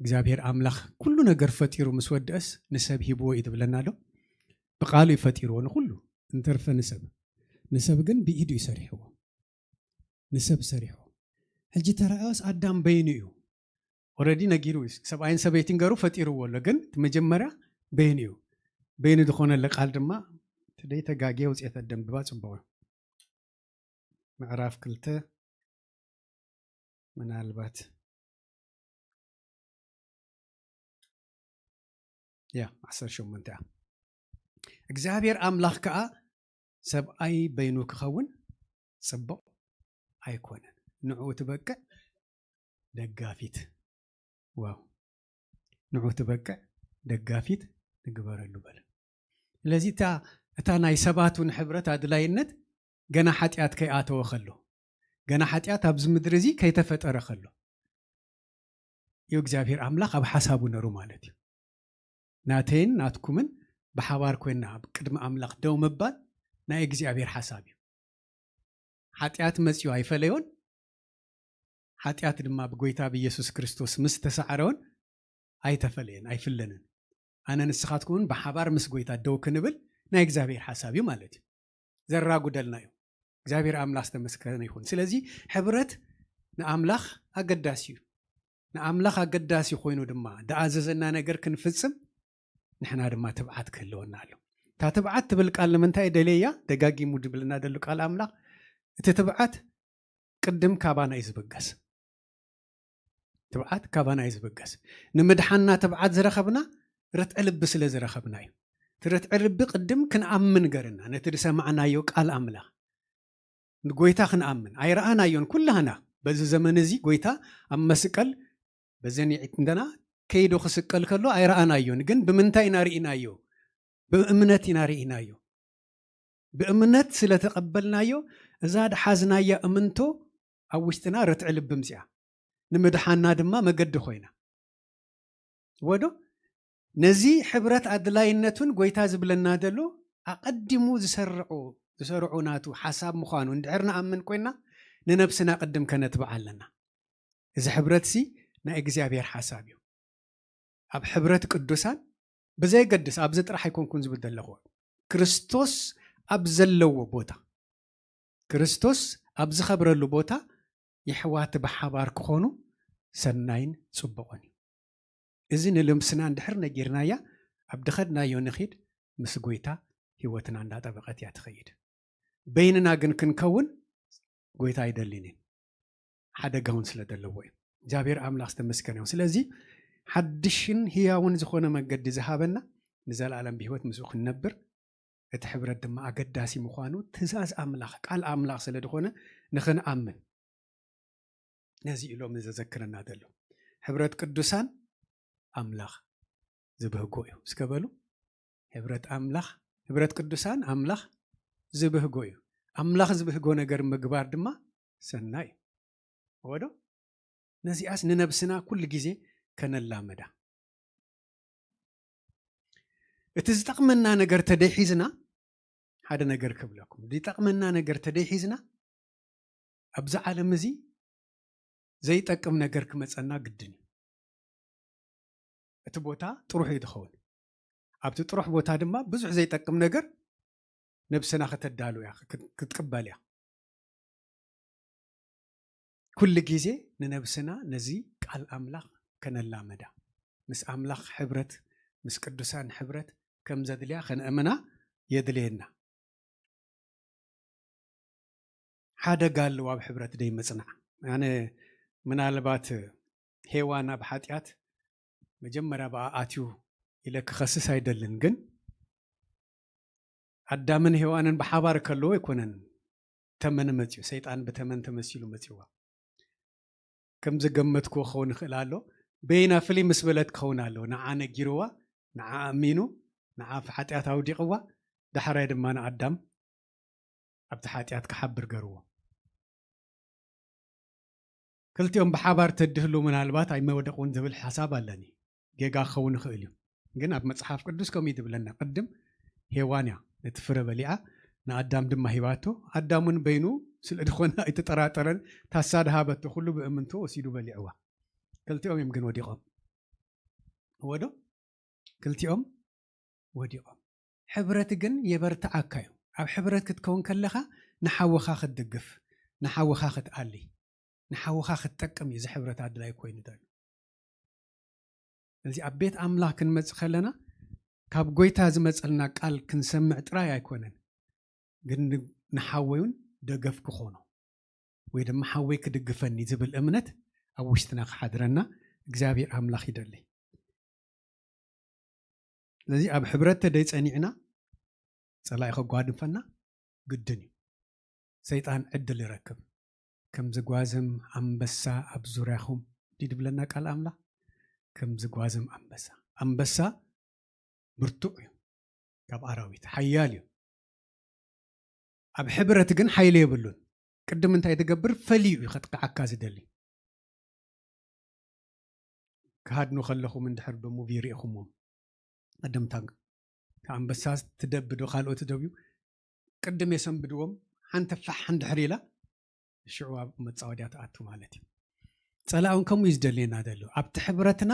እግዚኣብሔር ኣምላኽ ኩሉ ነገር ፈጢሩ ምስ ወድአስ ንሰብ ሂብዎ እዩ ትብለና ኣሎ። ብቃሉ እዩ ፈጢርዎ ንኹሉ፣ እንተርፈ ንሰብ። ንሰብ ግን ብኢዱ እዩ ሰሪሕዎ። ንሰብ ሰሪሕዎ። ሕጂ ተራእዮስ ኣዳም በይኑ እዩ። ኦረዲ ነጊሩ እዩ። ሰብኣይን ሰበይትን ገሩ ፈጢርዎ ኣሎ። ግን እቲ መጀመርያ በይኑ እዩ። በይኑ ዝኾነለ ቃል ድማ፣ ተደይ ተጋጌ ውፅኤት ኣደንብባ ጽቡቕ እዩ። ምዕራፍ ክልተ ምናልባት፣ ያ፣ ዓሰርተ ሸሞንተ እያ። እግዚኣብሔር ኣምላኽ ከኣ፣ ሰብኣይ በይኑ ክኸውን ጽቡቕ ኣይኮነን፣ ንዕኡ ትበቅዕ ደጋፊት፣ ዋው፣ ንዕኡ ትበቅዕ ደጋፊት ንግበረሉ በለ። ስለዚ እታ፣ እታ ናይ ሰባት እውን ሕብረት ኣድላይነት ገና ሓጢኣት ከይኣተወ ከሎ፣ ገና ሓጢኣት ኣብዚ ምድሪ እዚ ከይተፈጠረ ከሎ እዩ እግዚኣብሔር ኣምላኽ ኣብ ሓሳቡ ነሩ ማለት እዩ። ናተይን ናትኩምን ብሓባር ኮይንና ኣብ ቅድሚ ኣምላኽ ደው ምባል ናይ እግዚኣብሔር ሓሳብ እዩ። ሓጢኣት መጺኡ ኣይፈለዮን። ሓጢኣት ድማ ብጎይታ ብኢየሱስ ክርስቶስ ምስ ተሳዕረውን ኣይተፈለየን፣ ኣይፍለንን። ኣነ ንስኻትኩምን ብሓባር ምስ ጎይታ ደው ክንብል ናይ እግዚኣብሔር ሓሳብ እዩ ማለት እዩ። ዘራጉደልና እዩ። እግዚኣብሔር ኣምላኽ ዝተመስገነ ይኹን። ስለዚ ሕብረት ንኣምላኽ ኣገዳሲ እዩ። ንኣምላኽ ኣገዳሲ ኮይኑ ድማ፣ ዝኣዘዘና ነገር ክንፍጽም፣ ንሕና ድማ ትብዓት ክህልወና ኣሎ። እታ ትብዓት ትብል ቃል ንምንታይ ደልየያ? ደጋጊሙ ድብልና ደሉ ቃል ኣምላኽ፣ እቲ ትብዓት ቅድም ካባና እዩ ዝብገስ። ትብዓት ካባና እዩ ዝብገስ። ንምድሓንና ትብዓት ዝረኸብና ርትዒ ልቢ ስለ ዝረኸብና እዩ። እቲ ርትዒ ልቢ ቅድም ክንኣምን ገርና፣ ነቲ ዝሰማዕናዮ ቃል ኣምላኽ፣ ንጎይታ ክንኣምን። ኣይረኣናዮን ኩላህና። በዚ ዘመን እዚ ጎይታ ኣብ መስቀል በዘን ይዒት እንደና ከይዱ ክስቀል ከሎ ኣይረኣናዮን። ግን ብምንታይ ኢና ርኢናዮ? ብእምነት ኢና ርኢናዮ። ብእምነት ስለ ተቐበልናዮ፣ እዛ ድሓዝናያ እምንቶ ኣብ ውሽጥና ርትዒ ልቢ ምጽኣ፣ ንምድሓና ድማ መገዲ ኮይና። ወዶ ነዚ ሕብረት ኣድላይነቱን ጎይታ ዝብለና ዘሎ ኣቐዲሙ ዝሰርዑ፣ ዝሰርዑ ናቱ ሓሳብ ምዃኑ እንድሕር ንኣምን ኮይና፣ ንነብስና ቅድም ከነትብዓ ኣለና። እዚ ሕብረትሲ ናይ እግዚኣብሔር ሓሳብ እዩ። ኣብ ሕብረት ቅዱሳን ብዘይገድስ፣ ኣብዚ ጥራሕ ኣይኮንኩን ዝብል ዘለኹ፣ ክርስቶስ ኣብ ዘለዎ ቦታ፣ ክርስቶስ ኣብ ዝኸብረሉ ቦታ የሕዋት ብሓባር ክኾኑ ሰናይን ጽቡቕን እዩ። እዚ ንልምስና እንድሕር ነጊርናያ፣ ኣብ ድኸድናዮ ንኺድ፣ ምስ ጎይታ ህይወትና እንዳጠበቐት እያ ትኸይድ። በይንና ግን ክንከውን ጎይታ ኣይደልን እዩ። ሓደጋ እውን ስለ ዘለዎ እዩ። እግዚኣብሔር ኣምላኽ ዝተመስገነ ይሁን። ስለዚ ሓድሽን ህያውን ዝኾነ መገዲ ዝሃበና፣ ንዘለኣለም ብህይወት ምስኡ ክንነብር፣ እቲ ሕብረት ድማ ኣገዳሲ ምዃኑ ትእዛዝ ኣምላኽ፣ ቃል ኣምላኽ ስለ ዝኾነ ንኽንኣምን፣ ነዚ እዩ ሎሚ ዘዘክረና ዘሎ። ሕብረት ቅዱሳን ኣምላኽ ዝብህጎ እዩ። እስከ በሉ፣ ሕብረት ኣምላኽ፣ ሕብረት ቅዱሳን ኣምላኽ ዝብህጎ እዩ። ኣምላኽ ዝብህጎ ነገር ምግባር ድማ ሰናይ እዩ። እወ ዶ? ነዚኣስ ንነብስና ኩሉ ግዜ ከነላምዳ። እቲ ዝጠቕመና ነገር ተደይሒዝና፣ ሓደ ነገር ክብለኩም፣ ዝጠቕመና ነገር ተደይሒዝና፣ ኣብዚ ዓለም እዚ ዘይጠቅም ነገር ክመጸና ግድን እዩ። እቲ ቦታ ጥሩሕ እዩ ዝኸውን። ኣብቲ ጥሩሕ ቦታ ድማ ብዙሕ ዘይጠቅም ነገር ነብስና ከተዳሉ እያ፣ ክት-፣ ክትቅበል እያ። ኩሉ ግዜ ንነብስና ነዚ ቃል ኣምላኽ ከነላመዳ፣ ምስ ኣምላኽ ሕብረት፣ ምስ ቅዱሳን ሕብረት ከም ዘድልያ ከነእምና የድልየና። ሓደጋ ኣለዎ ኣብ ሕብረት ደይ ምጽናዕ። ኣነ ምናልባት ሄዋን ኣብ ሓጢኣት መጀመርያ ብኣ ኣትዩ ኢለ ክኸስስ ኣይደልን፣ ግን ኣዳምን ሄዋንን ብሓባር ከለዉ ኣይኮነን ተመን መጽዩ፣ ሰይጣን ብተመን ተመሲሉ መጽዋ። ከም ዘገመትክዎ ክኸውን ይኽእል ኣሎ። በይና ፍልይ ምስ በለት ክኸውን ኣለዎ። ንዓ ነጊርዋ፣ ንዓ ኣሚኑ፣ ንዓ ኣብ ሓጢኣት ኣውዲቕዋ፣ ዳሕራይ ድማ ንኣዳም ኣብቲ ሓጢኣት ክሓብር ገርዎ። ክልቲኦም ብሓባር ተድህሉ ምናልባት ኣይመወደቑን ዝብል ሓሳብ ኣለኒ። ጌጋ ክኸውን ይኽእል እዩ። ግን ኣብ መጽሓፍ ቅዱስ ከምኡ እዩ ዝብለና። ቅድም ሄዋን እያ ነቲ ፍረ በሊዓ፣ ንኣዳም ድማ ሂባቶ። ኣዳም እውን በይኑ ስለ ዝኾነ ኣይተጠራጠረን። ታሳ ድሃበቶ ኩሉ ብእምንቶ ወሲዱ በሊዕዋ። ክልቲኦም እዮም ግን ወዲቖም። እወ ዶ? ክልቲኦም ወዲቖም። ሕብረት ግን የበርትዓካ እዩ። ኣብ ሕብረት ክትከውን ከለኻ ንሓውኻ ክትድግፍ፣ ንሓውኻ ክትኣሊ፣ ንሓውኻ ክትጠቅም እዩ እዚ ሕብረት ኣድላይ ኮይኑ ዘሎ። ስለዚ ኣብ ቤት ኣምላኽ ክንመጽእ ከለና ካብ ጎይታ ዝመጸልና ቃል ክንሰምዕ ጥራይ ኣይኮነን፣ ግን ን- ንሓወይ እውን ደገፍ ክኾኖ ወይ ድማ ሓወይ ክድግፈኒ ዝብል እምነት ኣብ ውሽጥና ክሓድረና እግዚኣብሔር ኣምላኽ ይደሊ። ስለዚ ኣብ ሕብረት ተደይ ጸኒዕና ጸላኢ ከጓድፈና ግድን እዩ። ሰይጣን ዕድል ይረክብ። ከም ዝጓዝም ኣንበሳ ኣብ ዙርያኹም ድዩ ድብለና ቃል ኣምላኽ? ከም ዝጓዝም ኣንበሳ። ኣንበሳ ብርቱዕ እዩ፣ ካብ ኣራዊት ሓያል እዩ። ኣብ ሕብረት ግን ሓይሊ የብሉን። ቅድም እንታይ ትገብር? ፈልዩ እዩ ከጥቅዓካ ዝደሊ። ክሃድኑ ከለኹም እንድሕር ብሙቪ ርኢኹምዎም፣ ቅድም እታ ኣንበሳ ትደብዶ ካልኦት ደብዩ ቅድም የሰንብድዎም። ሓንቲ ፋሕ እንድሕር ኢላ ሽዑ ኣብ መጻወድያ ትኣቱ ማለት እዩ። ጸላእን ከምኡ እዩ ዝደልየና ዘሎ። ኣብቲ ሕብረትና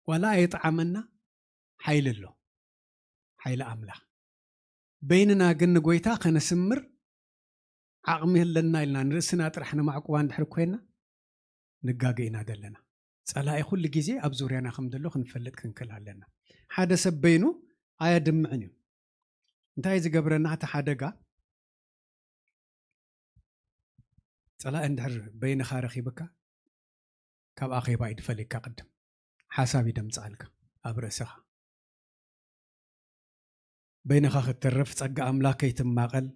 ዋላ ኣይጠዓመና ሓይሊ ኣሎ፣ ሓይሊ ኣምላኽ። በይንና ግን ንጎይታ ከነስምር ዓቕሚ ኣለና ኢልና ንርእስና ጥራሕ ነማዕቁባ እንድሕር ኮይና ንጋገ ኢና ዘለና። ጸላኢ ኩሉ ግዜ ኣብ ዙርያና ከም ዘሎ ክንፈልጥ ክንክል ኣለና። ሓደ ሰብ በይኑ ኣየድምዕን እዩ። እንታይ ዝገብረና እቲ ሓደጋ? ጸላኢ እንድሕር በይንኻ ረኺብካ ካብ ኣኼባ እዩ ድፈልየካ። ቅድም ሓሳብ እዩ ደምጽኣልካ ኣብ ርእስኻ። በይንኻ ክትተርፍ ጸጋ ኣምላኽ ከይትማቐል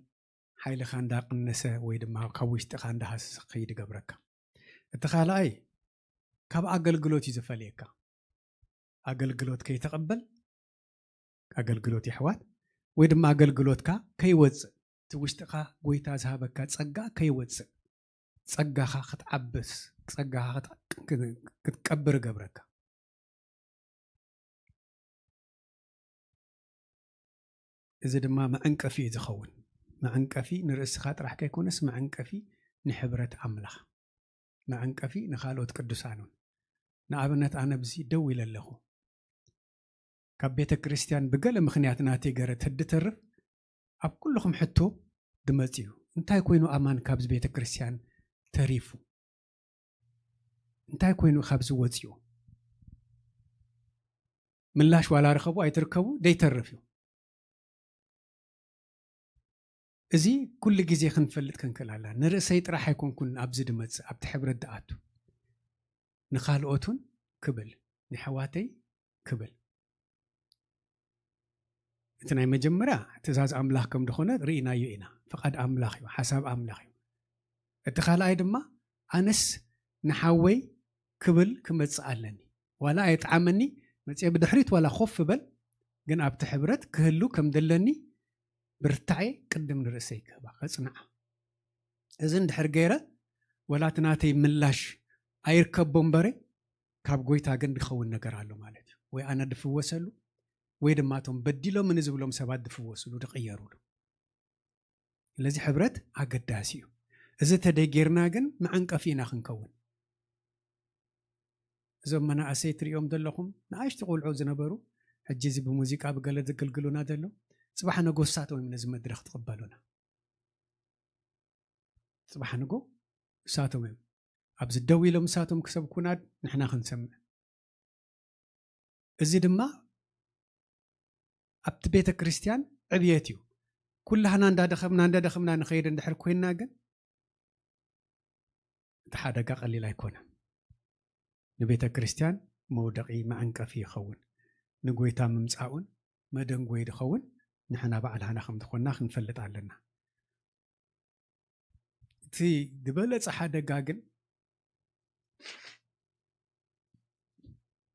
ሓይልኻ እንዳቀነሰ ወይ ድማ ካብ ውሽጥኻ እንዳሃሰሰ ክኸይድ ይገብረካ። እቲ ካልኣይ ካብ ኣገልግሎት እዩ ዝፈልየካ። ኣገልግሎት ከይተቐበል ኣገልግሎት የሕዋት ወይ ድማ ኣገልግሎትካ ከይወፅእ እቲ ውሽጥኻ ጎይታ ዝሃበካ ጸጋ ከይወፅእ ጸጋኻ ክትዓብስ ጸጋኻ ክትቀብር እገብረካ። እዚ ድማ መዐንቀፊ እዩ ዝኸውን። መዐንቀፊ ንርእስኻ ጥራሕ ከይኮነስ መዐንቀፊ ንሕብረት ኣምላኽ፣ መዐንቀፊ ንኻልኦት ቅዱሳን እውን። ንኣብነት ኣነ ብዚ ደው ኢለ ኣለኹ። ካብ ቤተ ክርስቲያን ብገለ ምኽንያት ናተይ ገረ ተድተርፍ ኣብ ኩልኹም ሕቶ ድመጽ እዩ። እንታይ ኮይኑ ኣማን ካብዚ ቤተ ክርስቲያን ተሪፉ? እንታይ ኮይኑ ካብዚ ወፂኡ? ምላሽ ዋላ ርኸቡ ኣይትርከቡ ደይተርፍ እዩ። እዚ ኩሉ ግዜ ክንፈልጥ ክንክእል ኣለና። ንርእሰይ ጥራሕ ኣይኮንኩን ኣብዚ ድመጽእ ኣብቲ ሕብረት ድኣቱ ንኻልኦት እውን ክብል ንሕዋተይ ክብል እቲ ናይ መጀመርያ ትእዛዝ ኣምላኽ ከም ዝኾነ ርኢናዮ ኢና። ፍቓድ ኣምላኽ እዩ፣ ሓሳብ ኣምላኽ እዩ። እቲ ካልኣይ ድማ ኣነስ ንሓወይ ክብል ክመጽእ ኣለኒ፣ ዋላ ኣይጥዓመኒ መጽየ ብድሕሪት ዋላ ኮፍ በል፣ ግን ኣብቲ ሕብረት ክህሉ ከም ደለኒ ብርታዐ ቅድም ንርእሰይ ክህባ ከጽንዓ። እዚ እንድሕር ገይረ ወላ እቲ ናተይ ምላሽ ኣይርከቦ እምበረ ካብ ጎይታ ግን ድኸውን ነገር ኣሎ ማለት እዩ። ወይ ኣነ ድፍወሰሉ ወይ ድማ እቶም በዲሎምኒ ዝብሎም ሰባት ድፍወስሉ ድቕየሩሉ። ስለዚ ሕብረት ኣገዳሲ እዩ። እዚ ተደይጌርና ግን መዐንቀፊ ኢና ክንከውን። እዞም መናእሰይ ትሪኦም ዘለኹም ንኣሽቱ ቆልዑ ዝነበሩ ሕጂ እዚ ብሙዚቃ ብገለ ዘገልግሉና ዘሎ ጽባሕ ነጎሳቶም ነዚ መድረኽ ትቕበሉና። ጽባሕ ንጎ እሳቶም እዮም ኣብዚ ደው ኢሎም እሳቶም ክሰብኩና ንሕና ክንሰምዕ። እዚ ድማ ኣብቲ ቤተ ክርስቲያን ዕብየት እዩ። ኩላህና እንዳደኸምና እንዳደኸምና ንኸይድ እንድሕር ኮይንና ግን እቲ ሓደጋ ቀሊል ኣይኮነን። ንቤተ ክርስቲያን መውደቒ መዐንቀፊ ይኸውን። ንጎይታ ምምፃኡን መደንጎይ ድኸውን ንሕና ባዕልሃና ከም ዝኾንና ክንፈልጥ ኣለና። እቲ ዝበለፀ ሓደጋ ግን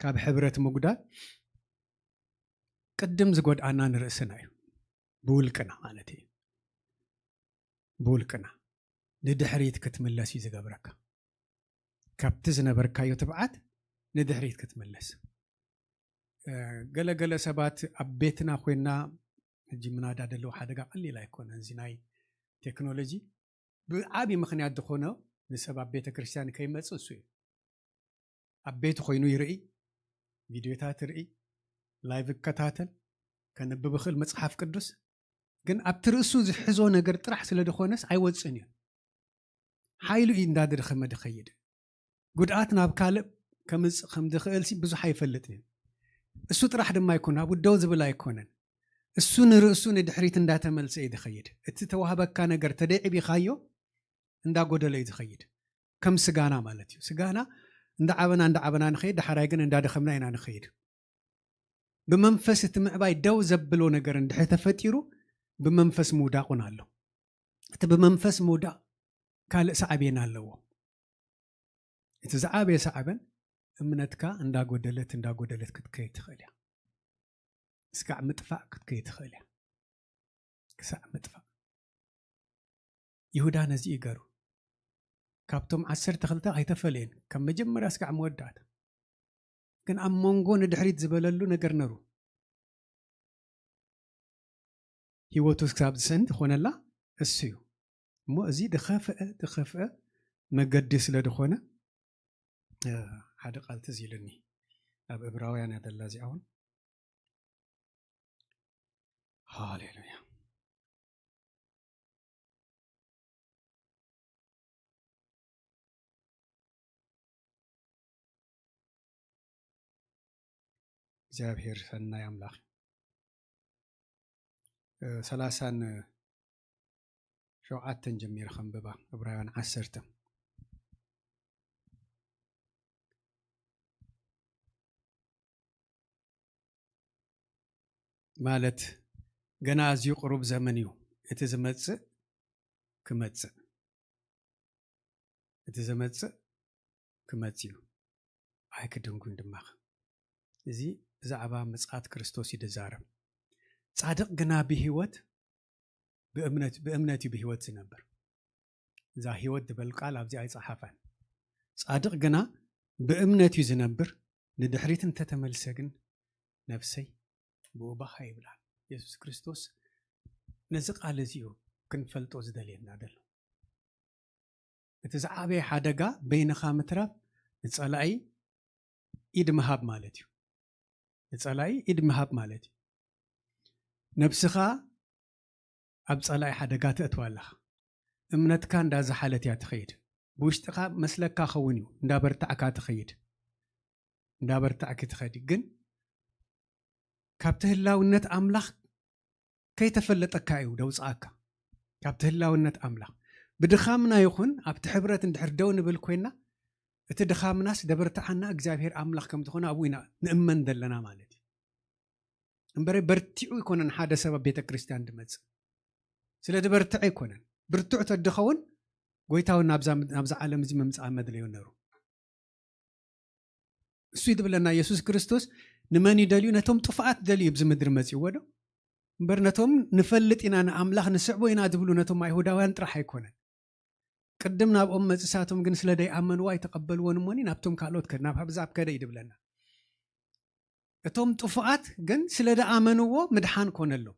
ካብ ሕብረት ምጉዳል ቅድም ዝጎድኣና ንርእስና እዩ። ብውልቅና ማለት እዩ። ብውልቅና ንድሕሪት ክትምለስ እዩ ዝገብረካ። ካብቲ ዝነበርካዮ ትብዓት ንድሕሪት ክትምለስ። ገለገለ ሰባት ኣብ ቤትና ኮይና ሕጂ ምናዳ ደለዉ ሓደጋ ቀሊል ኣይኮነን። እዚ ናይ ቴክኖሎጂ ብዓብዪ ምኽንያት ዝኾነ ንሰብ ኣብ ቤተ ክርስቲያን ከይመፅእ እሱ እዩ። ኣብ ቤቱ ኮይኑ ይርኢ፣ ቪድዮታት ይርኢ፣ ላይቭ ይከታተል። ከንብብ ይኽእል መጽሓፍ ቅዱስ፣ ግን ኣብቲ ርእሱ ዝሕዞ ነገር ጥራሕ ስለ ዝኾነስ ኣይወፅን እዩ። ሓይሉ እዩ እንዳደኸመ ድኸይድ። ጉድኣት ናብ ካልእ ከምፅእ ከም ዝኽእል ሲ ብዙሕ ኣይፈልጥን እዩ። እሱ ጥራሕ ድማ ኣይኮነ ኣብኡ ደው ዝብል ኣይኮነን። እሱ ንርእሱ ንድሕሪት እንዳተመልሰ እዩ ድኸይድ። እቲ ተዋህበካ ነገር ተደዒቢኻዮ እንዳጎደለ እዩ ዝኸይድ። ከም ስጋና ማለት እዩ። ስጋና እንዳዓበና እንዳዓበና ንኸይድ፣ ዳሕራይ ግን እንዳደኸምና ኢና ንኸይድ። ብመንፈስ እቲ ምዕባይ ደው ዘብሎ ነገር እንድሕር ተፈጢሩ፣ ብመንፈስ ምውዳቕ እውን ኣሎ። እቲ ብመንፈስ ምውዳቕ ካልእ ሳዕቤን ኣለዎ። እቲ ዝዓበየ ሳዕበን እምነትካ እንዳጎደለት እንዳጎደለት ክትከይድ ትኽእል እያ። እስካዕ ምጥፋእ ክትከይድ ትኽእል እያ። ክሳዕ ምጥፋእ። ይሁዳ ነዚ እዩ ገሩ። ካብቶም ዓሰርተ ክልተ ኣይተፈለየን፣ ካብ መጀመርያ እስካዕ መወዳእታ። ግን ኣብ መንጎ ንድሕሪት ዝበለሉ ነገር ነሩ። ህይወቱ ክሳብ ዝሰን ዝኾነላ እሱ እዩ። እሞ እዚ ድኸፍአ ድኸፍአ መገዲ ስለ ዝኾነ፣ እ፣ ሓደ ቃል ትዝ ኢሉኒ። ኣብ ዕብራውያን እያ ዘላ እዚኣ እውን። ሃሌሉያ። እግዚኣብሔር ሰናይ ኣምላኽ። እ፣ ሰላሳን ሸውዓተን ጀሚረ ከንብባ፣ ዕብራውያን ዓሰርተ። ማለት ገና ኣዝዩ ቅሩብ ዘመን እዩ፣ እቲ ዝመጽእ ክመጽእ፣ እቲ ዝመጽእ ክመጽእ እዩ፣ ኣይክድንጉን ድማ። እዚ ብዛዕባ ምጽኣት ክርስቶስ እዩ ዝዛረብ። ጻድቕ ግና ብህይወት ብእምነት፣ ብእምነት እዩ ብህይወት ዝነብር። እዛ ህይወት ዝበል ቃል ኣብዚ ኣይጸሓፋን። ጻድቕ ግና ብእምነት እዩ ዝነብር፣ ንድሕሪት እንተተመልሰ ግን ነፍሰይ ብኡባኻ ይብላል። የሱስ ክርስቶስ ነዚ ቃል እዚ እዩ ክንፈልጦ ዝደልየና ዘሎ። እቲ ዝዓበየ ሓደጋ በይንኻ ምትራፍ ንጸላኢ ኢድ ምሃብ ማለት እዩ። ንጸላኢ ኢድ ምሃብ ማለት እዩ። ነብስኻ ኣብ ጸላኢ ሓደጋ ተእትዋ ኣለኻ። እምነትካ እንዳዝሓለት እያ ትኸይድ። ብውሽጥኻ መስለካ ኸውን እዩ፣ እንዳበርታዕካ ትኸይድ፣ እንዳበርታዕኪ ትኸዲ። ግን ካብቲ ህላውነት ኣምላኽ ከይተፈለጠካ እዩ ደውፅኣካ። ካብቲ ህላውነት ኣምላኽ ብድኻምና ይኹን ኣብቲ ሕብረት እንድሕር ደው ንብል ኮይና፣ እቲ ድኻምናስ ደበርትዓና እግዚኣብሔር ኣምላኽ ከም ዝኾነ ኣብኡ ኢና ንእመን ዘለና ማለት እዩ። እምበረ በርቲዑ ኣይኮነን ሓደ ሰብ ኣብ ቤተ ክርስቲያን ድመጽእ። ስለ ድበርትዐ ኣይኮነን። ብርቱዕ ተድኸውን ጎይታውን ናብዛ፣ ናብዛ ዓለም እዚ ምምጻእ መድለዩ ነሩ። እሱ እዩ ድብለና፣ የሱስ ክርስቶስ ንመን እዩ ደልዩ? ነቶም ጥፉኣት ደልዩ ኣብዚ ምድሪ መጺእዎ ዶ? እምበር ነቶም ንፈልጥ ኢና፣ ንኣምላኽ ንስዕቦ ኢና ዝብሉ ነቶም ኣይሁዳውያን ጥራሕ ኣይኮነን። ቅድም ናብኦም መጽሳቶም ግን ስለ ደይኣመንዎ ኣይተቐበልዎን እሞኒ ናብቶም ካልኦት ከ-፣ ናብ ኣሕዛብ ከደ እዩ ድብለና። እቶም ጥፉኣት ግን ስለ ደኣመንዎ ምድሓን ኮነሎም።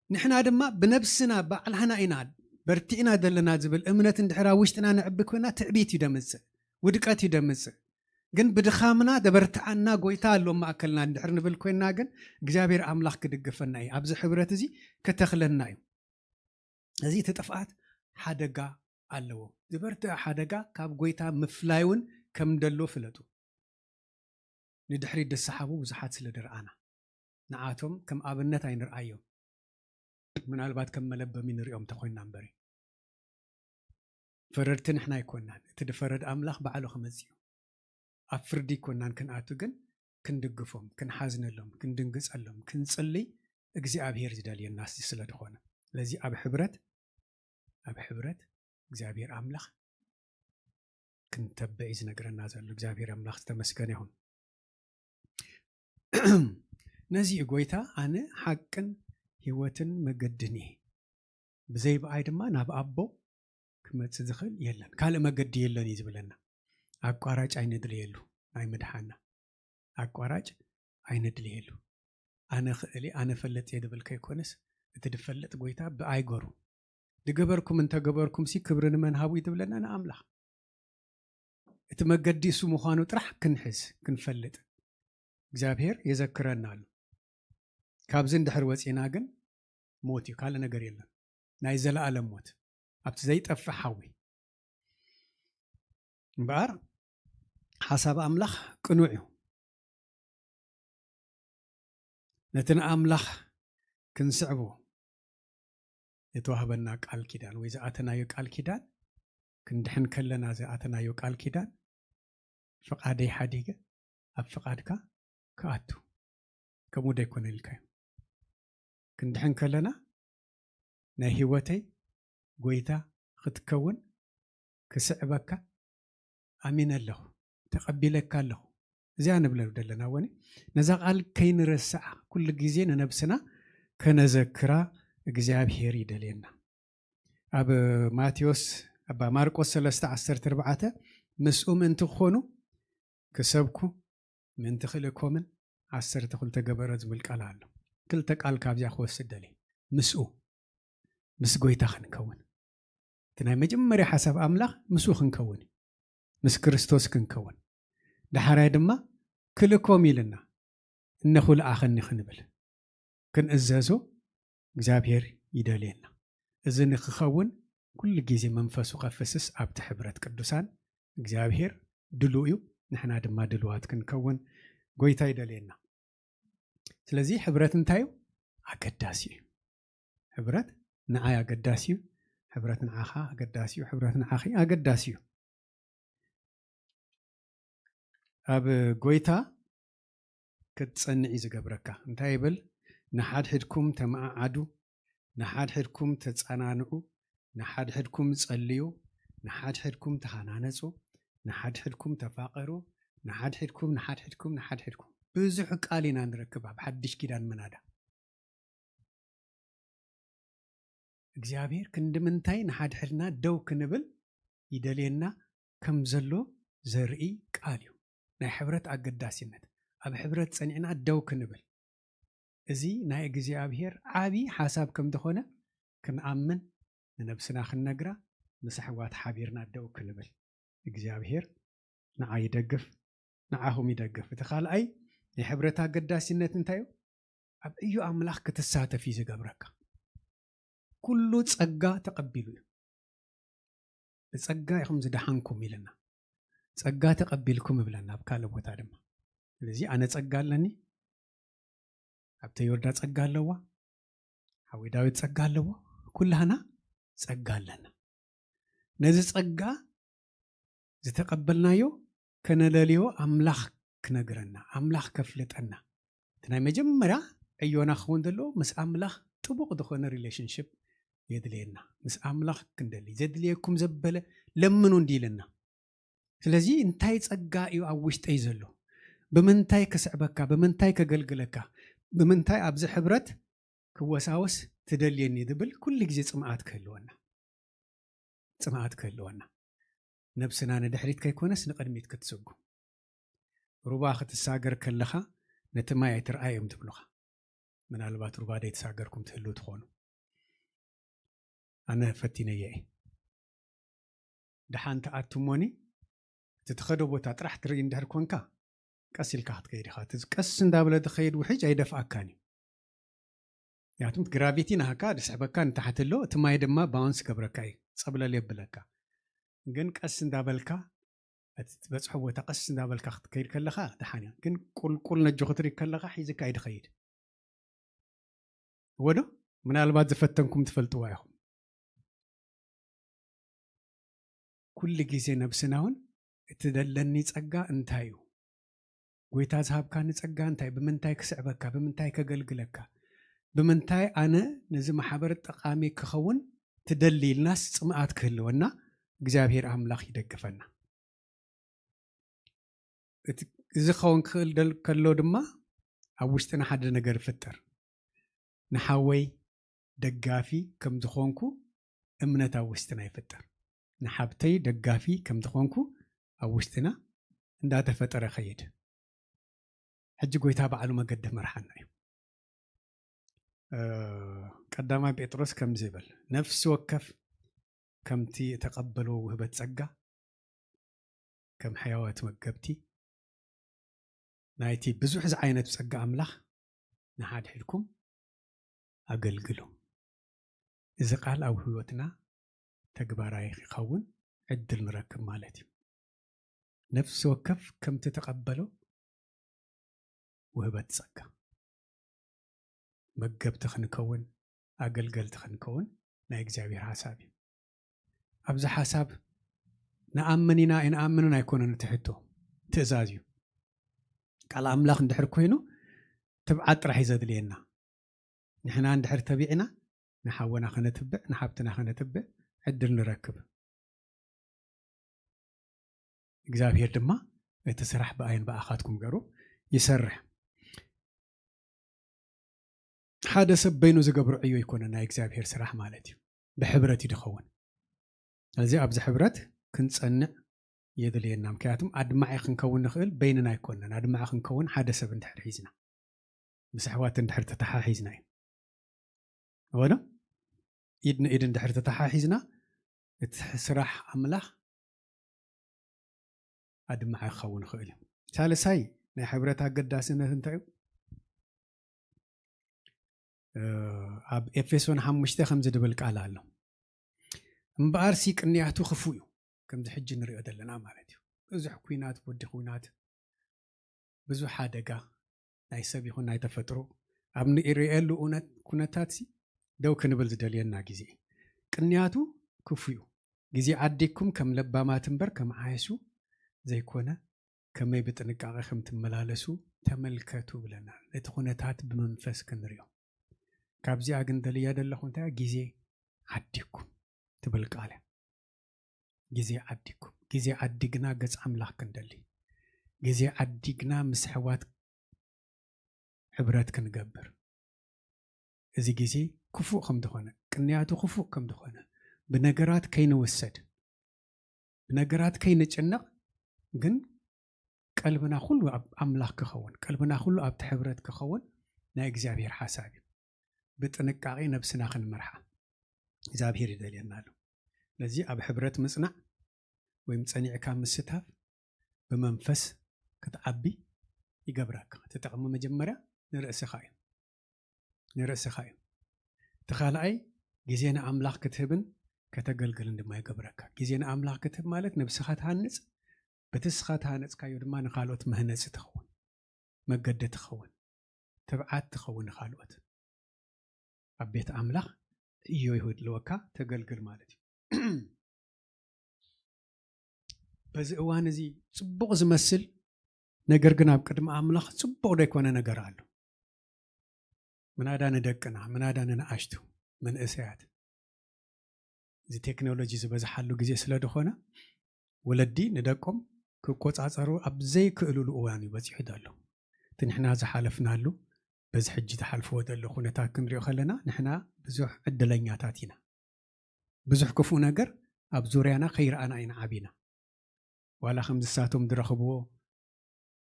ንሕና ድማ ብነብስና ባዕልህና ኢና በርቲዕና ዘለና ዝብል እምነት እንድሕር ኣብ ውሽጥና ነዕቢ ኮይና ትዕቢት እዩ ደምጽእ፣ ውድቀት እዩ ደምጽእ። ግን ብድኻምና ደበርትዓና ጎይታ ኣሎ ማእከልና እንድሕር ንብል ኮይና ግን እግዚኣብሔር ኣምላኽ ክድግፈና እዩ። ኣብዚ ሕብረት እዚ ከተኽለና እዩ። እዚ እቲ ጥፍኣት ሓደጋ ኣለዎ። ዝበርትዐ ሓደጋ ካብ ጎይታ ምፍላይ እውን ከም ደሎ ፍለጡ። ንድሕሪት ድሰሓቡ ብዙሓት ስለ ድረኣና፣ ንዓቶም ከም ኣብነት ኣይንርኣዮም። ምናልባት ከም መለበሚ ንሪኦም ተኾይንና እምበሪ። ፈረድቲ ንሕና ኣይኮናን። እቲ ድፈረድ ኣምላኽ ባዕሉ ክመጽእ እዩ። ኣብ ፍርዲ ኣይኮናን ክንኣቱ፣ ግን ክንድግፎም፣ ክንሓዝነሎም፣ ክንድንግጸሎም፣ ክንጽልይ እግዚኣብሔር ዝደልየና ሲ-፣ ስለ ዝኾነ። ስለዚ ኣብ ሕብረት፣ ኣብ ሕብረት እግዚኣብሔር ኣምላኽ ክንተብዕ እዩ ዝነግረና ዘሎ። እግዚኣብሔር ኣምላኽ ዝተመስገነ ይኹን። ነዚ እዩ ጎይታ፣ "ኣነ ሓቅን ህይወትን መገድን እየ፣ ብዘይ ብኣይ ድማ ናብ ኣቦ ክመጽእ ዝኽእል የለን፣ ካልእ መገዲ የለን" እዩ ዝብለና። ኣቋራጭ ኣይነድልየሉ፣ ናይ ምድሓና ኣቋራጭ ኣይነድልየሉ። "ኣነ ኽእል እየ፣ ኣነ ፈልጥ እየ" ድብል ከይኮነስ፣ እቲ ድፈልጥ ጎይታ ብኣይ ገሩ። "ድገበርኩም እንተገበርኩም ሲ ክብሪ ንመን ሃቡ" እዩ ድብለና? ንኣምላኽ። እቲ መገዲ እሱ ምዃኑ ጥራሕ ክንሕዝ፣ ክንፈልጥ እግዚኣብሔር የዘክረና ኣሎ። ካብዚ እንድሕር ወፂና ግን ሞት እዩ፣ ካልእ ነገር የለን። ናይ ዘለኣለም ሞት ኣብቲ ዘይጠፍእ ሓዊ። እምበኣር ሓሳብ ኣምላኽ ቅኑዕ እዩ። ነቲ ንኣምላኽ ክንስዕቦ ዝተዋህበና ቃል ኪዳን ወይ ዝኣተናዮ ቃል ኪዳን፣ ክንድሕን ከለና ዝኣተናዮ ቃል ኪዳን፣ ፍቓደይ ሓዲገ ኣብ ፍቓድካ ክኣቱ፣ ከምኡ ዶ ኣይኮነን ኢልካዮ? ክንድሕን ከለና ናይ ህይወተይ ጎይታ ክትከውን ክስዕበካ ኣሚነ ኣለኹ፣ ተቐቢለካ ኣለኹ። እዚኣ ንብለሉ ዘለና ወኒ ነዛ ቃል ከይንረስዓ ኩሉ ግዜ ንነብስና ከነዘክራ እግዚኣብሔር ይደልየና። ኣብ ማቴዎስ፣ ኣብ ማርቆስ ሰለስተ ዓሰርተ ኣርባዕተ፣ ምስኡ ምእንቲ ክኾኑ ክሰብኩ ምእንቲ ክልእኮምን ዓሰርተ ክልተ ገበረ ዝብል ቃል ኣሎ። ክልተ ቃል ካብዚኣ ክወስድ ደልየ። ምስኡ፣ ምስ ጎይታ ክንከውን። እቲ ናይ መጀመርያ ሓሳብ ኣምላኽ ምስኡ ክንከውን እዩ። ምስ ክርስቶስ ክንከውን። ዳሕራይ ድማ ክልእኮም ኢልና፣ እነኹ ልኣኸኒ ክንብል፣ ክንእዘዞ እግዚኣብሔር ይደልየና። እዚ ንክኸውን ኩሉ ግዜ መንፈሱ ከፍስስ ኣብቲ ሕብረት ቅዱሳን እግዚኣብሔር ድሉው እዩ። ንሕና ድማ ድሉዋት ክንከውን ጎይታ ይደልየና። ስለዚ ሕብረት እንታይ እዩ? ኣገዳሲ እዩ። ሕብረት ንዓይ ኣገዳሲ እዩ። ሕብረት ንዓኻ ኣገዳሲ እዩ። ሕብረት ንዓኺ ኣገዳሲ እዩ። ኣብ ጎይታ ክትጸንዕ እዩ ዝገብረካ። እንታይ ይብል? ንሓድሕድኩም ተመዓዓዱ፣ ንሓድሕድኩም ተጸናንዑ፣ ንሓድሕድኩም ጸልዩ፣ ንሓድሕድኩም ተሃናነጹ፣ ንሓድሕድኩም ተፋቐሩ፣ ንሓድሕድኩም፣ ንሓድሕድኩም፣ ንሓድሕድኩም። ብዙሕ ቃል ኢና ንረክብ ኣብ ሓድሽ ኪዳን ምናዳ። እግዚኣብሔር ክንዲ ምንታይ ንሓድሕድና ደው ክንብል ይደልየና ከም ዘሎ ዘርኢ ቃል እዩ። ናይ ሕብረት ኣገዳሲነት፣ ኣብ ሕብረት ጸኒዕና ደው ክንብል፣ እዚ ናይ እግዚኣብሔር ዓቢ ሓሳብ ከም ዝኾነ ክንኣምን፣ ንነብስና ክንነግራ፣ ምስ ኣሕዋት ሓቢርና ደው ክንብል። እግዚኣብሔር ንዓ ይደግፍ፣ ንዓኹም ይደግፍ። እቲ ካልኣይ ናይ ሕብረት ኣገዳሲነት እንታይ እዩ? ኣብ እዩ ኣምላኽ ክትሳተፍ እዩ ዝገብረካ። ኩሉ ጸጋ ተቐቢሉ እዩ። ብጸጋ ኢኹም ዝደሓንኩም ኢለና። ጸጋ ተቐቢልኩም ይብለና ኣብ ካልእ ቦታ ድማ። ስለዚ ኣነ ጸጋ ኣለኒ፣ ኣብ ተዮርዳ ጸጋ ኣለዋ፣ ሓወይ ዳዊት ጸጋ ኣለዎ፣ ኩላህና ጸጋ ኣለና። ነዚ ጸጋ ዝተቐበልናዮ ከነለልዮ ኣምላኽ ክነግረና፣ ኣምላኽ ከፍልጠና። እቲ ናይ መጀመርያ ዕዮና ክኸውን ዘለዎ ምስ ኣምላኽ ጥቡቕ ዝኾነ ሪሌሽንሽፕ የድልየና። ምስ ኣምላኽ ክንደሊ፣ ዘድልየኩም ዘበለ ለምኑ እንዲ ኢለና። ስለዚ እንታይ ጸጋ እዩ ኣብ ውሽጠይ ዘሎ? ብምንታይ ክስዕበካ? ብምንታይ ከገልግለካ? ብምንታይ ኣብዚ ሕብረት ክወሳወስ ትደልየኒ ዝብል ኩሉ ግዜ ጽምኣት ክህልወና፣ ጽምኣት ክህልወና። ነብስና ንድሕሪት ከይኮነስ ንቕድሚት ክትስጉ። ሩባ ክትሳገር ከለኻ ነቲ ማይ ኣይትርኣይ እዮም ትብሉኻ። ምናልባት ሩባ ዘይተሳገርኩም ትህልው ትኾኑ። ኣነ ፈቲነየ እየ። ደሓን ትኣቱ እሞኒ፣ እቲ ትኸዶ ቦታ ጥራሕ ትርኢ እንድሕር ኮንካ፣ ቀስ ኢልካ ክትከይድ ኢኻ። እቲ ቀስ እንዳበለ ዝኸይድ ውሕጅ ኣይደፍኣካን እዩ። ምክንያቱም ግራቪቲ ናሃካ ዝስሕበካ ንታሕቲ ኣሎ፣ እቲ ማይ ድማ ባውንስ ገብረካ እዩ፣ ጸብለል የብለካ። ግን ቀስ እንዳበልካ፣ እቲ ትበጽሖ ቦታ ቀስ እንዳበልካ ክትከይድ ከለኻ ደሓን እዩ። ግን ቁልቁል ነጆ ክትርኢ ከለኻ ሒዝካ እዩ ዝኸይድ። እወ ዶ? ምናልባት ዝፈተንኩም ትፈልጥዋ ኢኹም። ኩሉ ግዜ ነብስና እውን እቲ ደለኒ ጸጋ እንታይ እዩ? ጎይታ ዝሃብካኒ ጸጋ እንታይ? ብምንታይ ክስዕበካ? ብምንታይ ከገልግለካ? ብምንታይ ኣነ ነዚ ማሕበር ጠቓሚ ክኸውን ትደሊ? ኢልናስ ጽምኣት ክህልወና እግዚኣብሔር ኣምላኽ ይደግፈና። እቲ፣ እዚ ክኸውን ክኽእል ደል-፣ ከሎ ድማ ኣብ ውሽጥና ሓደ ነገር ይፍጠር። ንሓወይ ደጋፊ ከም ዝኾንኩ እምነት ኣብ ውሽጥና ይፍጠር። ንሓብተይ ደጋፊ ከም ዝኾንኩ ኣብ ውሽጥና እንዳተፈጠረ ኸይድ። ሕጂ ጎይታ ባዕሉ መገዲ መርሓና እዩ። እ፣ ቀዳማይ ጴጥሮስ ከምዚ ይብል፣ ነፍሲ ወከፍ ከምቲ እተቐበልዎ ውህበት ጸጋ፣ ከም ሕያዋት መገብቲ ናይቲ ብዙሕ ዝዓይነቱ ጸጋ ኣምላኽ፣ ንሓድሕድኩም ኣገልግሉ። እዚ ቃል ኣብ ህይወትና ተግባራዊ ክኸውን ዕድል ንረክብ ማለት እዩ። ነፍሲ ወከፍ ከምቲ ተቐበሎ ውህበት ጸጋ መገብቲ ክንከውን ኣገልገልቲ ክንከውን ናይ እግዚኣብሔር ሓሳብ እዩ። ኣብዚ ሓሳብ ንኣምን ኢና ኣይንኣምንን ኣይኮነን እቲ ሕቶ፣ ትእዛዝ እዩ። ቃል ኣምላኽ እንድሕር ኮይኑ ትብዓት ጥራሕ እዩ ዘድልየና። ንሕና እንድሕር ተቢዕና ንሓወና ከነትብዕ ንሓብትና ከነትብዕ ዕድል ንረክብ። እግዚኣብሔር ድማ እቲ ስራሕ ብኣይን ብኣኻትኩም ገሩ ይሰርሕ። ሓደ ሰብ በይኑ ዝገብሮ ዕዮ ይኮነ ናይ እግዚኣብሔር ስራሕ ማለት እዩ። ብሕብረት እዩ ዝኸውን። ስለዚ ኣብዚ ሕብረት ክንጸንዕ የድልየና። ምክንያቱም ኣድማዒ ክንከውን ንኽእል በይንና ኣይኮነን። ኣድማዒ ክንከውን ሓደ ሰብ እንድሕር ሒዝና፣ ምስ ኣሕዋት እንድሕር ተተሓሒዝና እዩ። ወዶ ኢድ ንኢድ እንድሕር ተተሓሒዝና እቲ ስራሕ ኣምላኽ ኣድማዒ ክኸውን ይኽእል እዩ። ሳልሳይ ናይ ሕብረት ኣገዳስነት እንታይ እዩ? ኣብ ኤፌሶን ሓሙሽተ ከምዚ ድብል ቃል ኣሎ። እምበኣር ሲ ቅንያቱ ክፉ እዩ፣ ከምዚ ሕጂ ንሪኦ ዘለና ማለት እዩ። ብዙሕ ኩናት፣ ወዲ ኩናት፣ ብዙሕ ሓደጋ ናይ ሰብ ይኹን ናይ ተፈጥሮ ኣብ ንሪኤሉ ኩነታት ሲ ደው ክንብል ዝደልየና ግዜ እዩ። ቅንያቱ ክፉ እዩ። ግዜ ዓዲግኩም ከም ለባማት እምበር ከም ዓየሱ ዘይኮነ ከመይ ብጥንቃቄ ከም ትመላለሱ ተመልከቱ ብለና። ነቲ ኩነታት ብመንፈስ ክንሪኦ። ካብዚኣ ግን ደልያ ዘለኹ እንታይ ግዜ ዓዲግኩም ትብል ቃል እያ። ግዜ ዓዲግኩም፣ ግዜ ዓዲግና ገጽ ኣምላኽ ክንደሊ፣ ግዜ ዓዲግና ምስ ኣሕዋት ሕብረት ክንገብር፣ እዚ ግዜ ክፉእ ከም ዝኾነ፣ ቅንያቱ ክፉእ ከም ዝኾነ፣ ብነገራት ከይንውሰድ፣ ብነገራት ከይንጭነቕ፣ ግን ቀልብና ኩሉ ኣብ ኣምላኽ ክኸውን፣ ቀልብና ኩሉ ኣብቲ ሕብረት ክኸውን ናይ እግዚኣብሔር ሓሳብ እዩ። ብጥንቃቄ ነብስና ክንመርሓ እግዚኣብሔር ይደልየና ኣሎ። ስለዚ ኣብ ሕብረት ምጽናዕ ወይም ጸኒዕካ ምስታፍ ብመንፈስ ክትዓቢ ይገብረካ። እቲ ጠቕሚ መጀመርያ ንርእስኻ እዩ፣ ንርእስኻ እዩ። እቲ ካልኣይ ግዜ ንኣምላኽ ክትህብን ከተገልግልን ድማ ይገብረካ። ግዜ ንኣምላኽ ክትህብ ማለት ነብስኻ ትሃንጽ፣ በቲ ንስኻ ትሃነጽካዮ ድማ ንኻልኦት መህነጺ ትኸውን፣ መገዲ ትኸውን፣ ትብዓት ትኸውን ንኻልኦት። ኣብ ቤት ኣምላኽ ዕዮ ይህልወካ፣ ተገልግል ማለት እዩ። በዚ እዋን እዚ ጽቡቕ ዝመስል ነገር ግን ኣብ ቅድሚ ኣምላኽ ጽቡቕ ዘይኮነ ነገር ኣሎ። ምናዳ ንደቅና፣ ምናዳ ንንኣሽቱ መንእሰያት፣ እዚ ቴክኖሎጂ ዝበዝሓሉ ግዜ ስለ ዝኾነ ወለዲ ንደቆም ክቆጻጸሩ ኣብ ዘይክእሉሉ እዋን እዩ በጺሑ ዘሎ። እቲ ንሕና ዝሓለፍናሉ፣ በዚ ሕጂ ዝሓልፍዎ ዘሎ ኩነታት ክንሪኦ ከለና ንሕና ብዙሕ ዕድለኛታት ኢና። ብዙሕ ክፉእ ነገር ኣብ ዙርያና ከይረኣና ኢና ዓቢና። ዋላ ከምዚ ሳቶም ዝረኽብዎ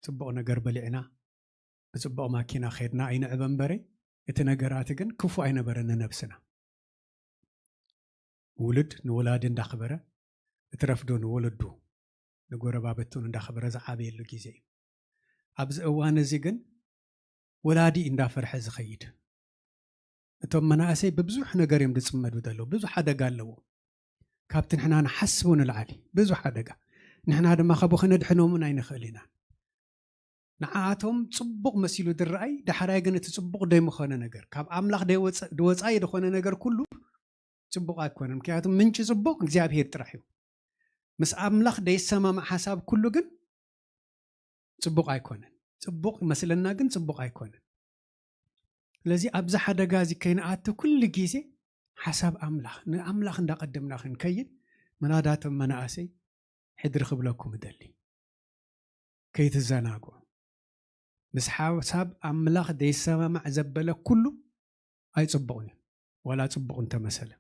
ጽቡቕ ነገር በሊዕና፣ ብጽቡቕ ማኪና ከድና ኣይንዕበ እምበረ፣ እቲ ነገራት ግን ክፉእ ኣይነበረን ንነብስና። ውሉድ ንወላዲ እንዳኽበረ፣ እትረፍዶ ንወለዱ፣ ንጎረባብቱን እንዳኽበረ ዝዓበየሉ ግዜ እዩ። ኣብዚ እዋን እዚ ግን ወላዲ እንዳፈርሐ ዝኸይድ። እቶም መናእሰይ ብብዙሕ ነገር እዮም ዝጽመዱ ዘለዉ። ብዙሕ ሓደጋ ኣለዎ። ካብቲ ንሕና ንሓስቦ ንላዕሊ ብዙሕ ሓደጋ። ንሕና ድማ ካብኡ ከነድሕኖምን ኣይንኽእል ኢና። ንዓኣቶም ጽቡቕ መሲሉ ዝረኣይ፣ ዳሕራይ ግን እቲ ጽቡቕ ደይምኾነ ነገር፣ ካብ ኣምላኽ ደይወጸ-፣ ድወጻኢ ዝኾነ ነገር ኩሉ ጽቡቕ ኣይኮነን። ምክንያቱ ምንጪ ጽቡቕ እግዚኣብሔር ጥራሕ እዩ። ምስ ኣምላኽ ደይሰማማዕ ሓሳብ ኩሉ ግን ጽቡቕ ኣይኮነን። ጽቡቕ ይመስለና ግን ጽቡቕ ኣይኮነን። ስለዚ ኣብዚ ሓደጋ እዚ ከይንኣቱ ኩሉ ግዜ ሓሳብ ኣምላኽ፣ ንኣምላኽ እንዳቐደምና ክንከይድ ምናዳቶም መናእሰይ ሕድሪ ክብለኩም እደሊ። ከይትዘናግዑ። ምስ ሓሳብ ኣምላኽ ደይሰማማዕ ዘበለ ኩሉ ኣይጽቡቕን እዩ፣ ዋላ ጽቡቕ እንተመሰለ።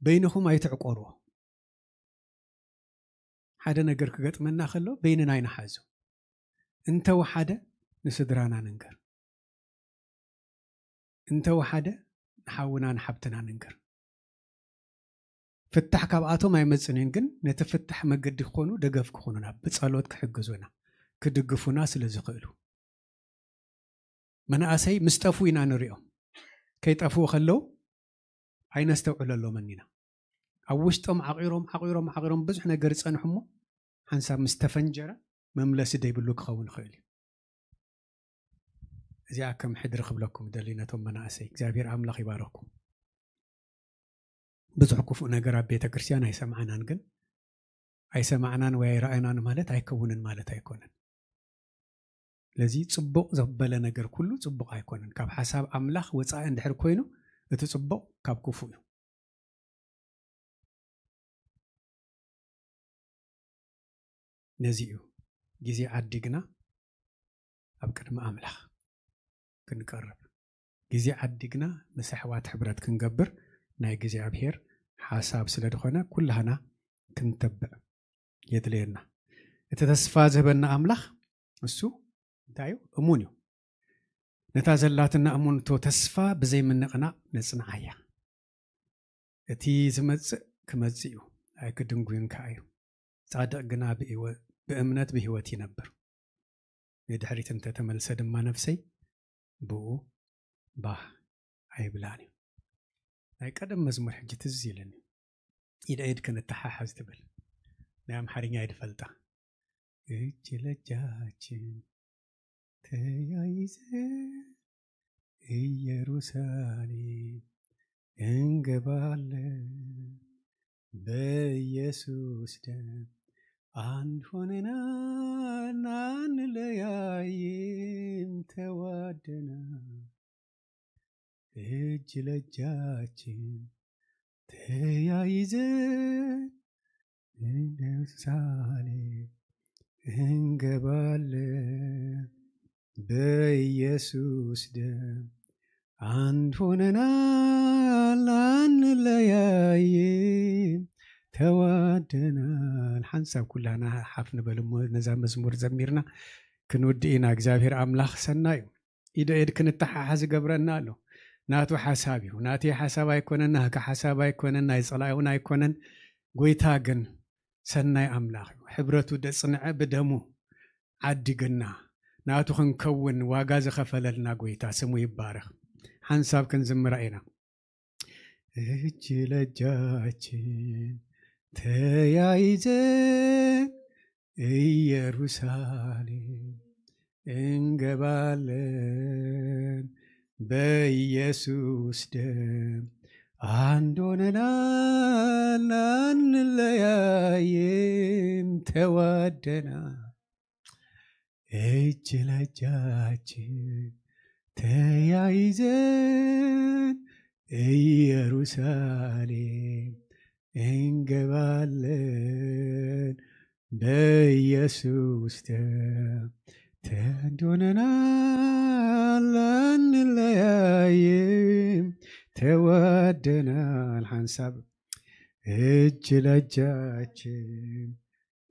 በይንኹም ኣይትዕቆርዎ። ሓደ ነገር ክገጥመና ከሎ በይንና ኣይንሓዞ። እንተወሓደ ንስድራና ንንገር። እንተወሓደ ንሓውና ንሓብትና ንንገር። ፍታሕ ካብኣቶም ኣይመጽእን እዩ፣ ግን ነቲ ፍታሕ መገዲ ክኾኑ ደገፍ ክኾኑና፣ ብጸሎት ክሕግዙና፣ ክድግፉና ስለ ዝኽእሉ። መናእሰይ ምስ ጠፉ ኢና ንሪኦም። ከይጠፍኡ ከለዉ ኣይነስተውዕለሎምን ኢና። ኣብ ውሽጦም ዓቒሮም ዓቒሮም ዓቒሮም ብዙሕ ነገር ይጸንሑ እሞ ሓንሳብ ምስ ተፈንጀረ መምለሲ ዘይብሉ ክኸውን ይኽእል እዩ። እዚኣ ከም ሕድሪ ክብለኩም ደሊ ነቶም መናእሰይ። እግዚኣብሔር ኣምላኽ ይባረኩም። ብዙሕ ክፉእ ነገር ኣብ ቤተ ክርስቲያን ኣይሰማዕናን፣ ግን ኣይሰማዕናን ወይ ኣይረኣናን ማለት ኣይከውንን ማለት ኣይኮነን። ስለዚ ጽቡቕ ዘበለ ነገር ኩሉ ጽቡቕ ኣይኮነን። ካብ ሓሳብ ኣምላኽ ወጻኢ እንድሕር ኮይኑ እቲ ጽቡቕ ካብ ክፉእ እዩ። ነዚ እዩ ግዜ ዓዲግና ኣብ ቅድሚ ኣምላኽ ክንቀርብ፣ ግዜ ዓዲግና ምስ ኣሕዋት ሕብረት ክንገብር ናይ እግዚኣብሔር ሓሳብ ስለ ዝኾነ ኩላህና ክንተብዕ የድልየና። እቲ ተስፋ ዝህበና ኣምላኽ እሱ እንታይ እዩ? እሙን እዩ። ነታ ዘላትና እሙንቶ ተስፋ ብዘይምንቕናቕ ነጽንዓያ። እቲ ዝመጽእ ክመጽእ እዩ፣ ኣይክድንጉይን ከኣ እዩ። ጻድቕ ግና ብእወ-፣ ብእምነት ብህይወት ይነብር። ንድሕሪት እንተ ተመልሰ ድማ ነፍሰይ ብኡ ባህ ኣይብላን እዩ። ናይ ቀደም መዝሙር ሕጂ ትዝ ኢለኒ። ኢድ ኢድ ክንተሓሓዝ ትብል። ናይ ኣምሓርኛ እየ ድፈልጣ። እጅ ለጃችን ተያይዘን ኢየሩሳሌም እንገባለን። በኢየሱስ ደም አንድ ሆነናል፣ አንለያይም፣ ተዋደናል። እጅ ለእጃችን ተያይዘን ኢየሩሳሌም እንገባለን። በኢየሱስ ደም አንድ ሆነናል፣ አንለያይም፣ ተዋደናል። ሓንሳብ ኩላና ሓፍ ንበል እሞ ነዛ መዝሙር ዘሚርና ክንውድእ ኢና። እግዚኣብሔር ኣምላኽ ሰናይ እዩ። ኢደ ኢድ ክንተሓሓዝ ይገብረና ኣሎ። ናቱ ሓሳብ እዩ። ናተይ ሓሳብ ኣይኮነን፣ ናህካ ሓሳብ ኣይኮነን፣ ናይ ጸላኢ እውን ኣይኮነን። ጎይታ ግን ሰናይ ኣምላኽ እዩ። ሕብረቱ ደጽንዐ ብደሙ ዓዲግና ናቱ ክንከውን ዋጋ ዝኸፈለልና ጎይታ ስሙ ይባረኽ። ሓንሳብ ክንዝምራ ኢና። እጅ ለእጃችን ተያይዘን ኢየሩሳሌም እንገባለን። በኢየሱስ ደም አንድ ሆነናል፣ አንለያይም፣ ተዋደናል። እጅ ለእጃችን ተያይዘን ኢየሩሳሌም እንገባለን። በኢየሱስ ደም ተንድ ሆነናል፣ አንለያይም፣ ተዋደናል። ሓንሳብ እጅ ለእጃችን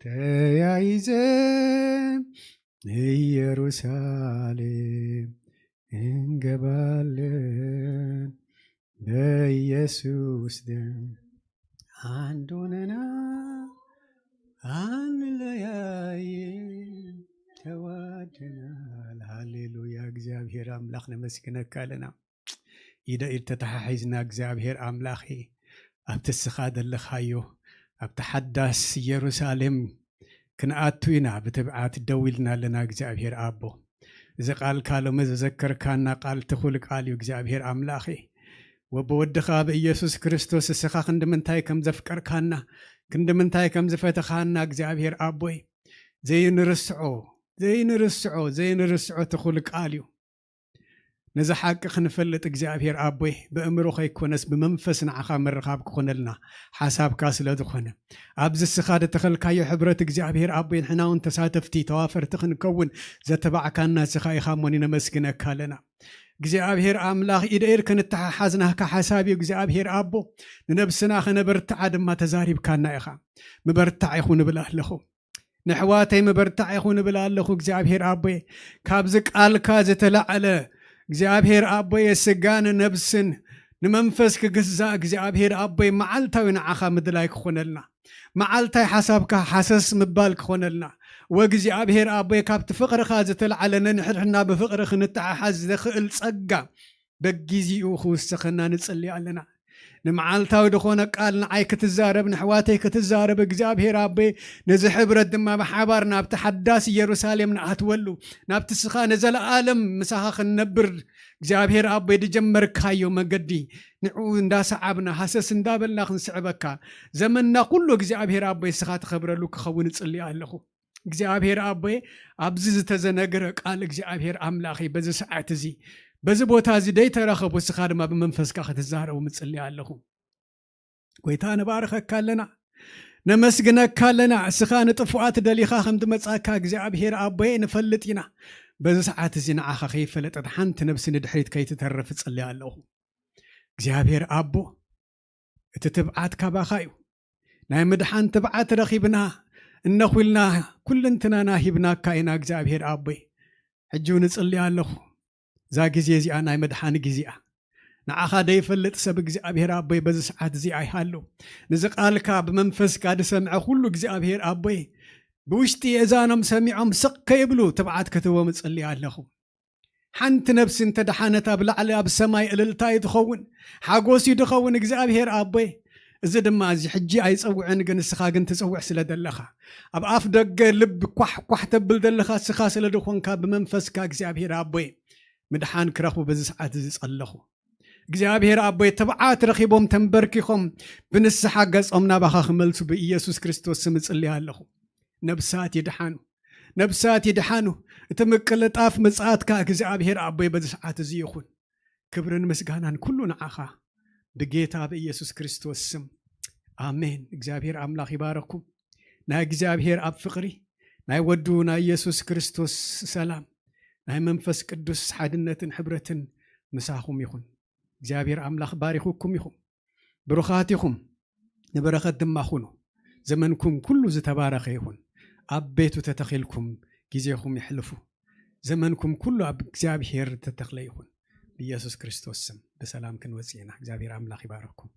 ተያይዘን ኢየሩሳሌም እንገባለን። በኢየሱስ ደም አንድ ሆነናል፣ አንለያይም፣ ተዋደናል። ሃሌሉያ። እግዚኣብሔር ኣምላኽ ነመስግነካ ኣለና። ኢደ ኢድ ተተሓሒዝና እግዚኣብሔር ኣምላኺ ኣብቲ እስኻ ዘለኻዮ ኣብቲ ሓዳስ ኢየሩሳሌም ክንኣቱ ኢና ብትብዓት ደው ኢልና ኣለና። እግዚኣብሔር ኣቦ፣ እዚ ቃልካ ሎሚ ዘዘከርካና ቃል ትኹል ቃል እዩ። እግዚኣብሔር ኣምላኺ ወብወድኻ ብኢየሱስ ክርስቶስ እስኻ ክንዲ ምንታይ ከም ዘፍቀርካና ክንዲ ምንታይ ከም ዝፈተኻና እግዚኣብሔር ኣቦይ ዘይንርስዖ ዘይንርስዖ ዘይንርስዖ ትኹል ቃል እዩ። ነዚ ሓቂ ክንፈልጥ እግዚኣብሔር ኣቦይ ብእምሮ ከይኮነስ ብመንፈስ ንዓኻ ምርኻብ ክኾነልና ሓሳብካ ስለ ዝኾነ ኣብዚ እስኻ ዝተኸልካዮ ሕብረት እግዚኣብሔር ኣቦይ ንሕና እውን ተሳተፍቲ ተዋፈርቲ ክንከውን ዘተባዕካና እስኻ ኢኻ እሞኒ ነመስግነካ ኣለና። እግዚኣብሔር ኣምላኽ ኢደ ኢድ ክንተሓሓዝ ናህካ ሓሳብ እዩ እግዚኣብሔር ኣቦ። ንነብስና ከነበርትዓ ድማ ተዛሪብካና ኢኻ። ምበርታዕ ኢኹ ንብል ኣለኹ። ንሕዋተይ ምበርታዕ ኢኹ ንብል ኣለኹ እግዚኣብሔር ኣቦየ። ካብዚ ቃልካ ዝተላዕለ እግዚኣብሔር ኣቦየ ስጋን ነብስን ንመንፈስ ክግዛእ እግዚኣብሔር ኣቦይ መዓልታዊ ንዓኻ ምድላይ ክኾነልና፣ መዓልታይ ሓሳብካ ሓሰስ ምባል ክኾነልና፣ ወእግዚኣብሔር ኣቦይ፣ ካብቲ ፍቕርኻ ዝተልዓለ ነንሕድሕድና ብፍቕሪ ክንተሓሓዝ ዘኽእል ጸጋ በጊዜኡ ክውሰኸና ንጽሊ ኣለና። ንመዓልታዊ ዝኾነ ቃል ንዓይ ክትዛረብ፣ ንሕዋተይ ክትዛረብ እግዚኣብሔር ኣቦይ፣ ነዚ ሕብረት ድማ ብሓባር ናብቲ ሓዳስ ኢየሩሳሌም ንኣትወሉ፣ ናብቲ ስኻ ንዘለኣለም ምሳኻ ክንነብር እግዚኣብሔር ኣቦይ ዝጀመርካዮ መገዲ ንዕኡ እንዳሰዓብና ሃሰስ እንዳበልና ክንስዕበካ ዘመንና ኩሉ እግዚኣብሔር ኣቦይ ስኻ ትኸብረሉ ክኸውን እጽሊ ኣለኹ። እግዚኣብሔር ኣቦይ ኣብዚ ዝተዘነገረ ቃል እግዚኣብሔር ኣምላኸይ በዚ ሰዓት እዚ በዚ ቦታ እዚ ደይተረኸቡ ስኻ ድማ ብመንፈስካ ክትዛረቡ ምጽሊ ኣለኹ። ጎይታ ንባርኸካ ኣለና፣ ነመስግነካ ኣለና። እስኻ ንጥፉኣት ደሊኻ ከም ትመጻካ እግዚኣብሔር ኣቦይ ንፈልጥ ኢና። በዚ ሰዓት እዚ ንዓኻ ከይፈለጠት ሓንቲ ነብሲ ንድሕሪት ከይትተርፍ እጽሊ ኣለኹ። እግዚኣብሔር ኣቦ እቲ ትብዓት ካባኻ እዩ። ናይ ምድሓን ትብዓት ረኺብና እነኹ ኢልና ኩልንትናና ሂብናካ ኢና እግዚኣብሔር ኣቦይ። ሕጂ እውን እጽሊ ኣለኹ። እዛ ግዜ እዚኣ ናይ ምድሓን ግዜ እያ። ንዓኻ ደይፈልጥ ሰብ እግዚኣብሔር ኣቦይ በዚ ሰዓት እዚ ኣይሃሉ። ንዚ ቃልካ ብመንፈስካ ዝሰምዐ ኩሉ እግዚኣብሔር ኣቦይ ብውሽጢ እዛኖም ሰሚዖም ስቕ ከይብሉ ትብዓት ክትህቦም እጽሊ ኣለኹ። ሓንቲ ነብሲ እንተደሓነት ኣብ ላዕሊ ኣብ ሰማይ እልልታ እዩ ትኸውን፣ ሓጎስ እዩ ትኸውን እግዚኣብሔር ኣቦይ። እዚ ድማ እዚ ሕጂ ኣይጸውዕን፣ ግን ንስኻ ግን ትጸውዕ ስለ ዘለኻ ኣብ ኣፍ ደገ ልብ ኳሕ ኳሕ ተብል ዘለኻ ንስኻ ስለ ዝኾንካ ብመንፈስካ እግዚኣብሔር ኣቦይ ምድሓን ክረኽቡ በዚ ሰዓት እዚ ጸለኹ። እግዚኣብሔር ኣቦይ ትብዓት ረኺቦም ተንበርኪኾም ብንስሓ ገጾም ናባኻ ክመልሱ ብኢየሱስ ክርስቶስ ስም እጽሊ ኣለኹ። ነብሳት ይድሓኑ፣ ነብሳት ይድሓኑ። እቲ ምቅልጣፍ ምጽኣትካ እግዚኣብሔር ኣቦይ በዚ ሰዓት እዚ ይኹን። ክብርን ምስጋናን ኩሉ ንዓኻ ብጌታ ብኢየሱስ ክርስቶስ ስም ኣሜን። እግዚኣብሔር ኣምላኽ ይባረኩም። ናይ እግዚኣብሔር ኣብ ፍቕሪ ናይ ወዱ ናይ ኢየሱስ ክርስቶስ ሰላም ናይ መንፈስ ቅዱስ ሓድነትን ሕብረትን ምሳኹም ይኹን። እግዚኣብሔር ኣምላኽ ባሪኹኩም ይኹም። ብሩኻት ኢኹም፣ ንበረኸት ድማ ኹኑ። ዘመንኩም ኩሉ ዝተባረኸ ይኹን። ኣብ ቤቱ ተተኺልኩም ግዜኹም ይሕልፉ። ዘመንኩም ኩሉ ኣብ እግዚኣብሔር ተተኽለ ይኹን። ብኢየሱስ ክርስቶስ ስም ብሰላም ክንወጽእ ኢና። እግዚኣብሔር ኣምላኽ ይባረኩም።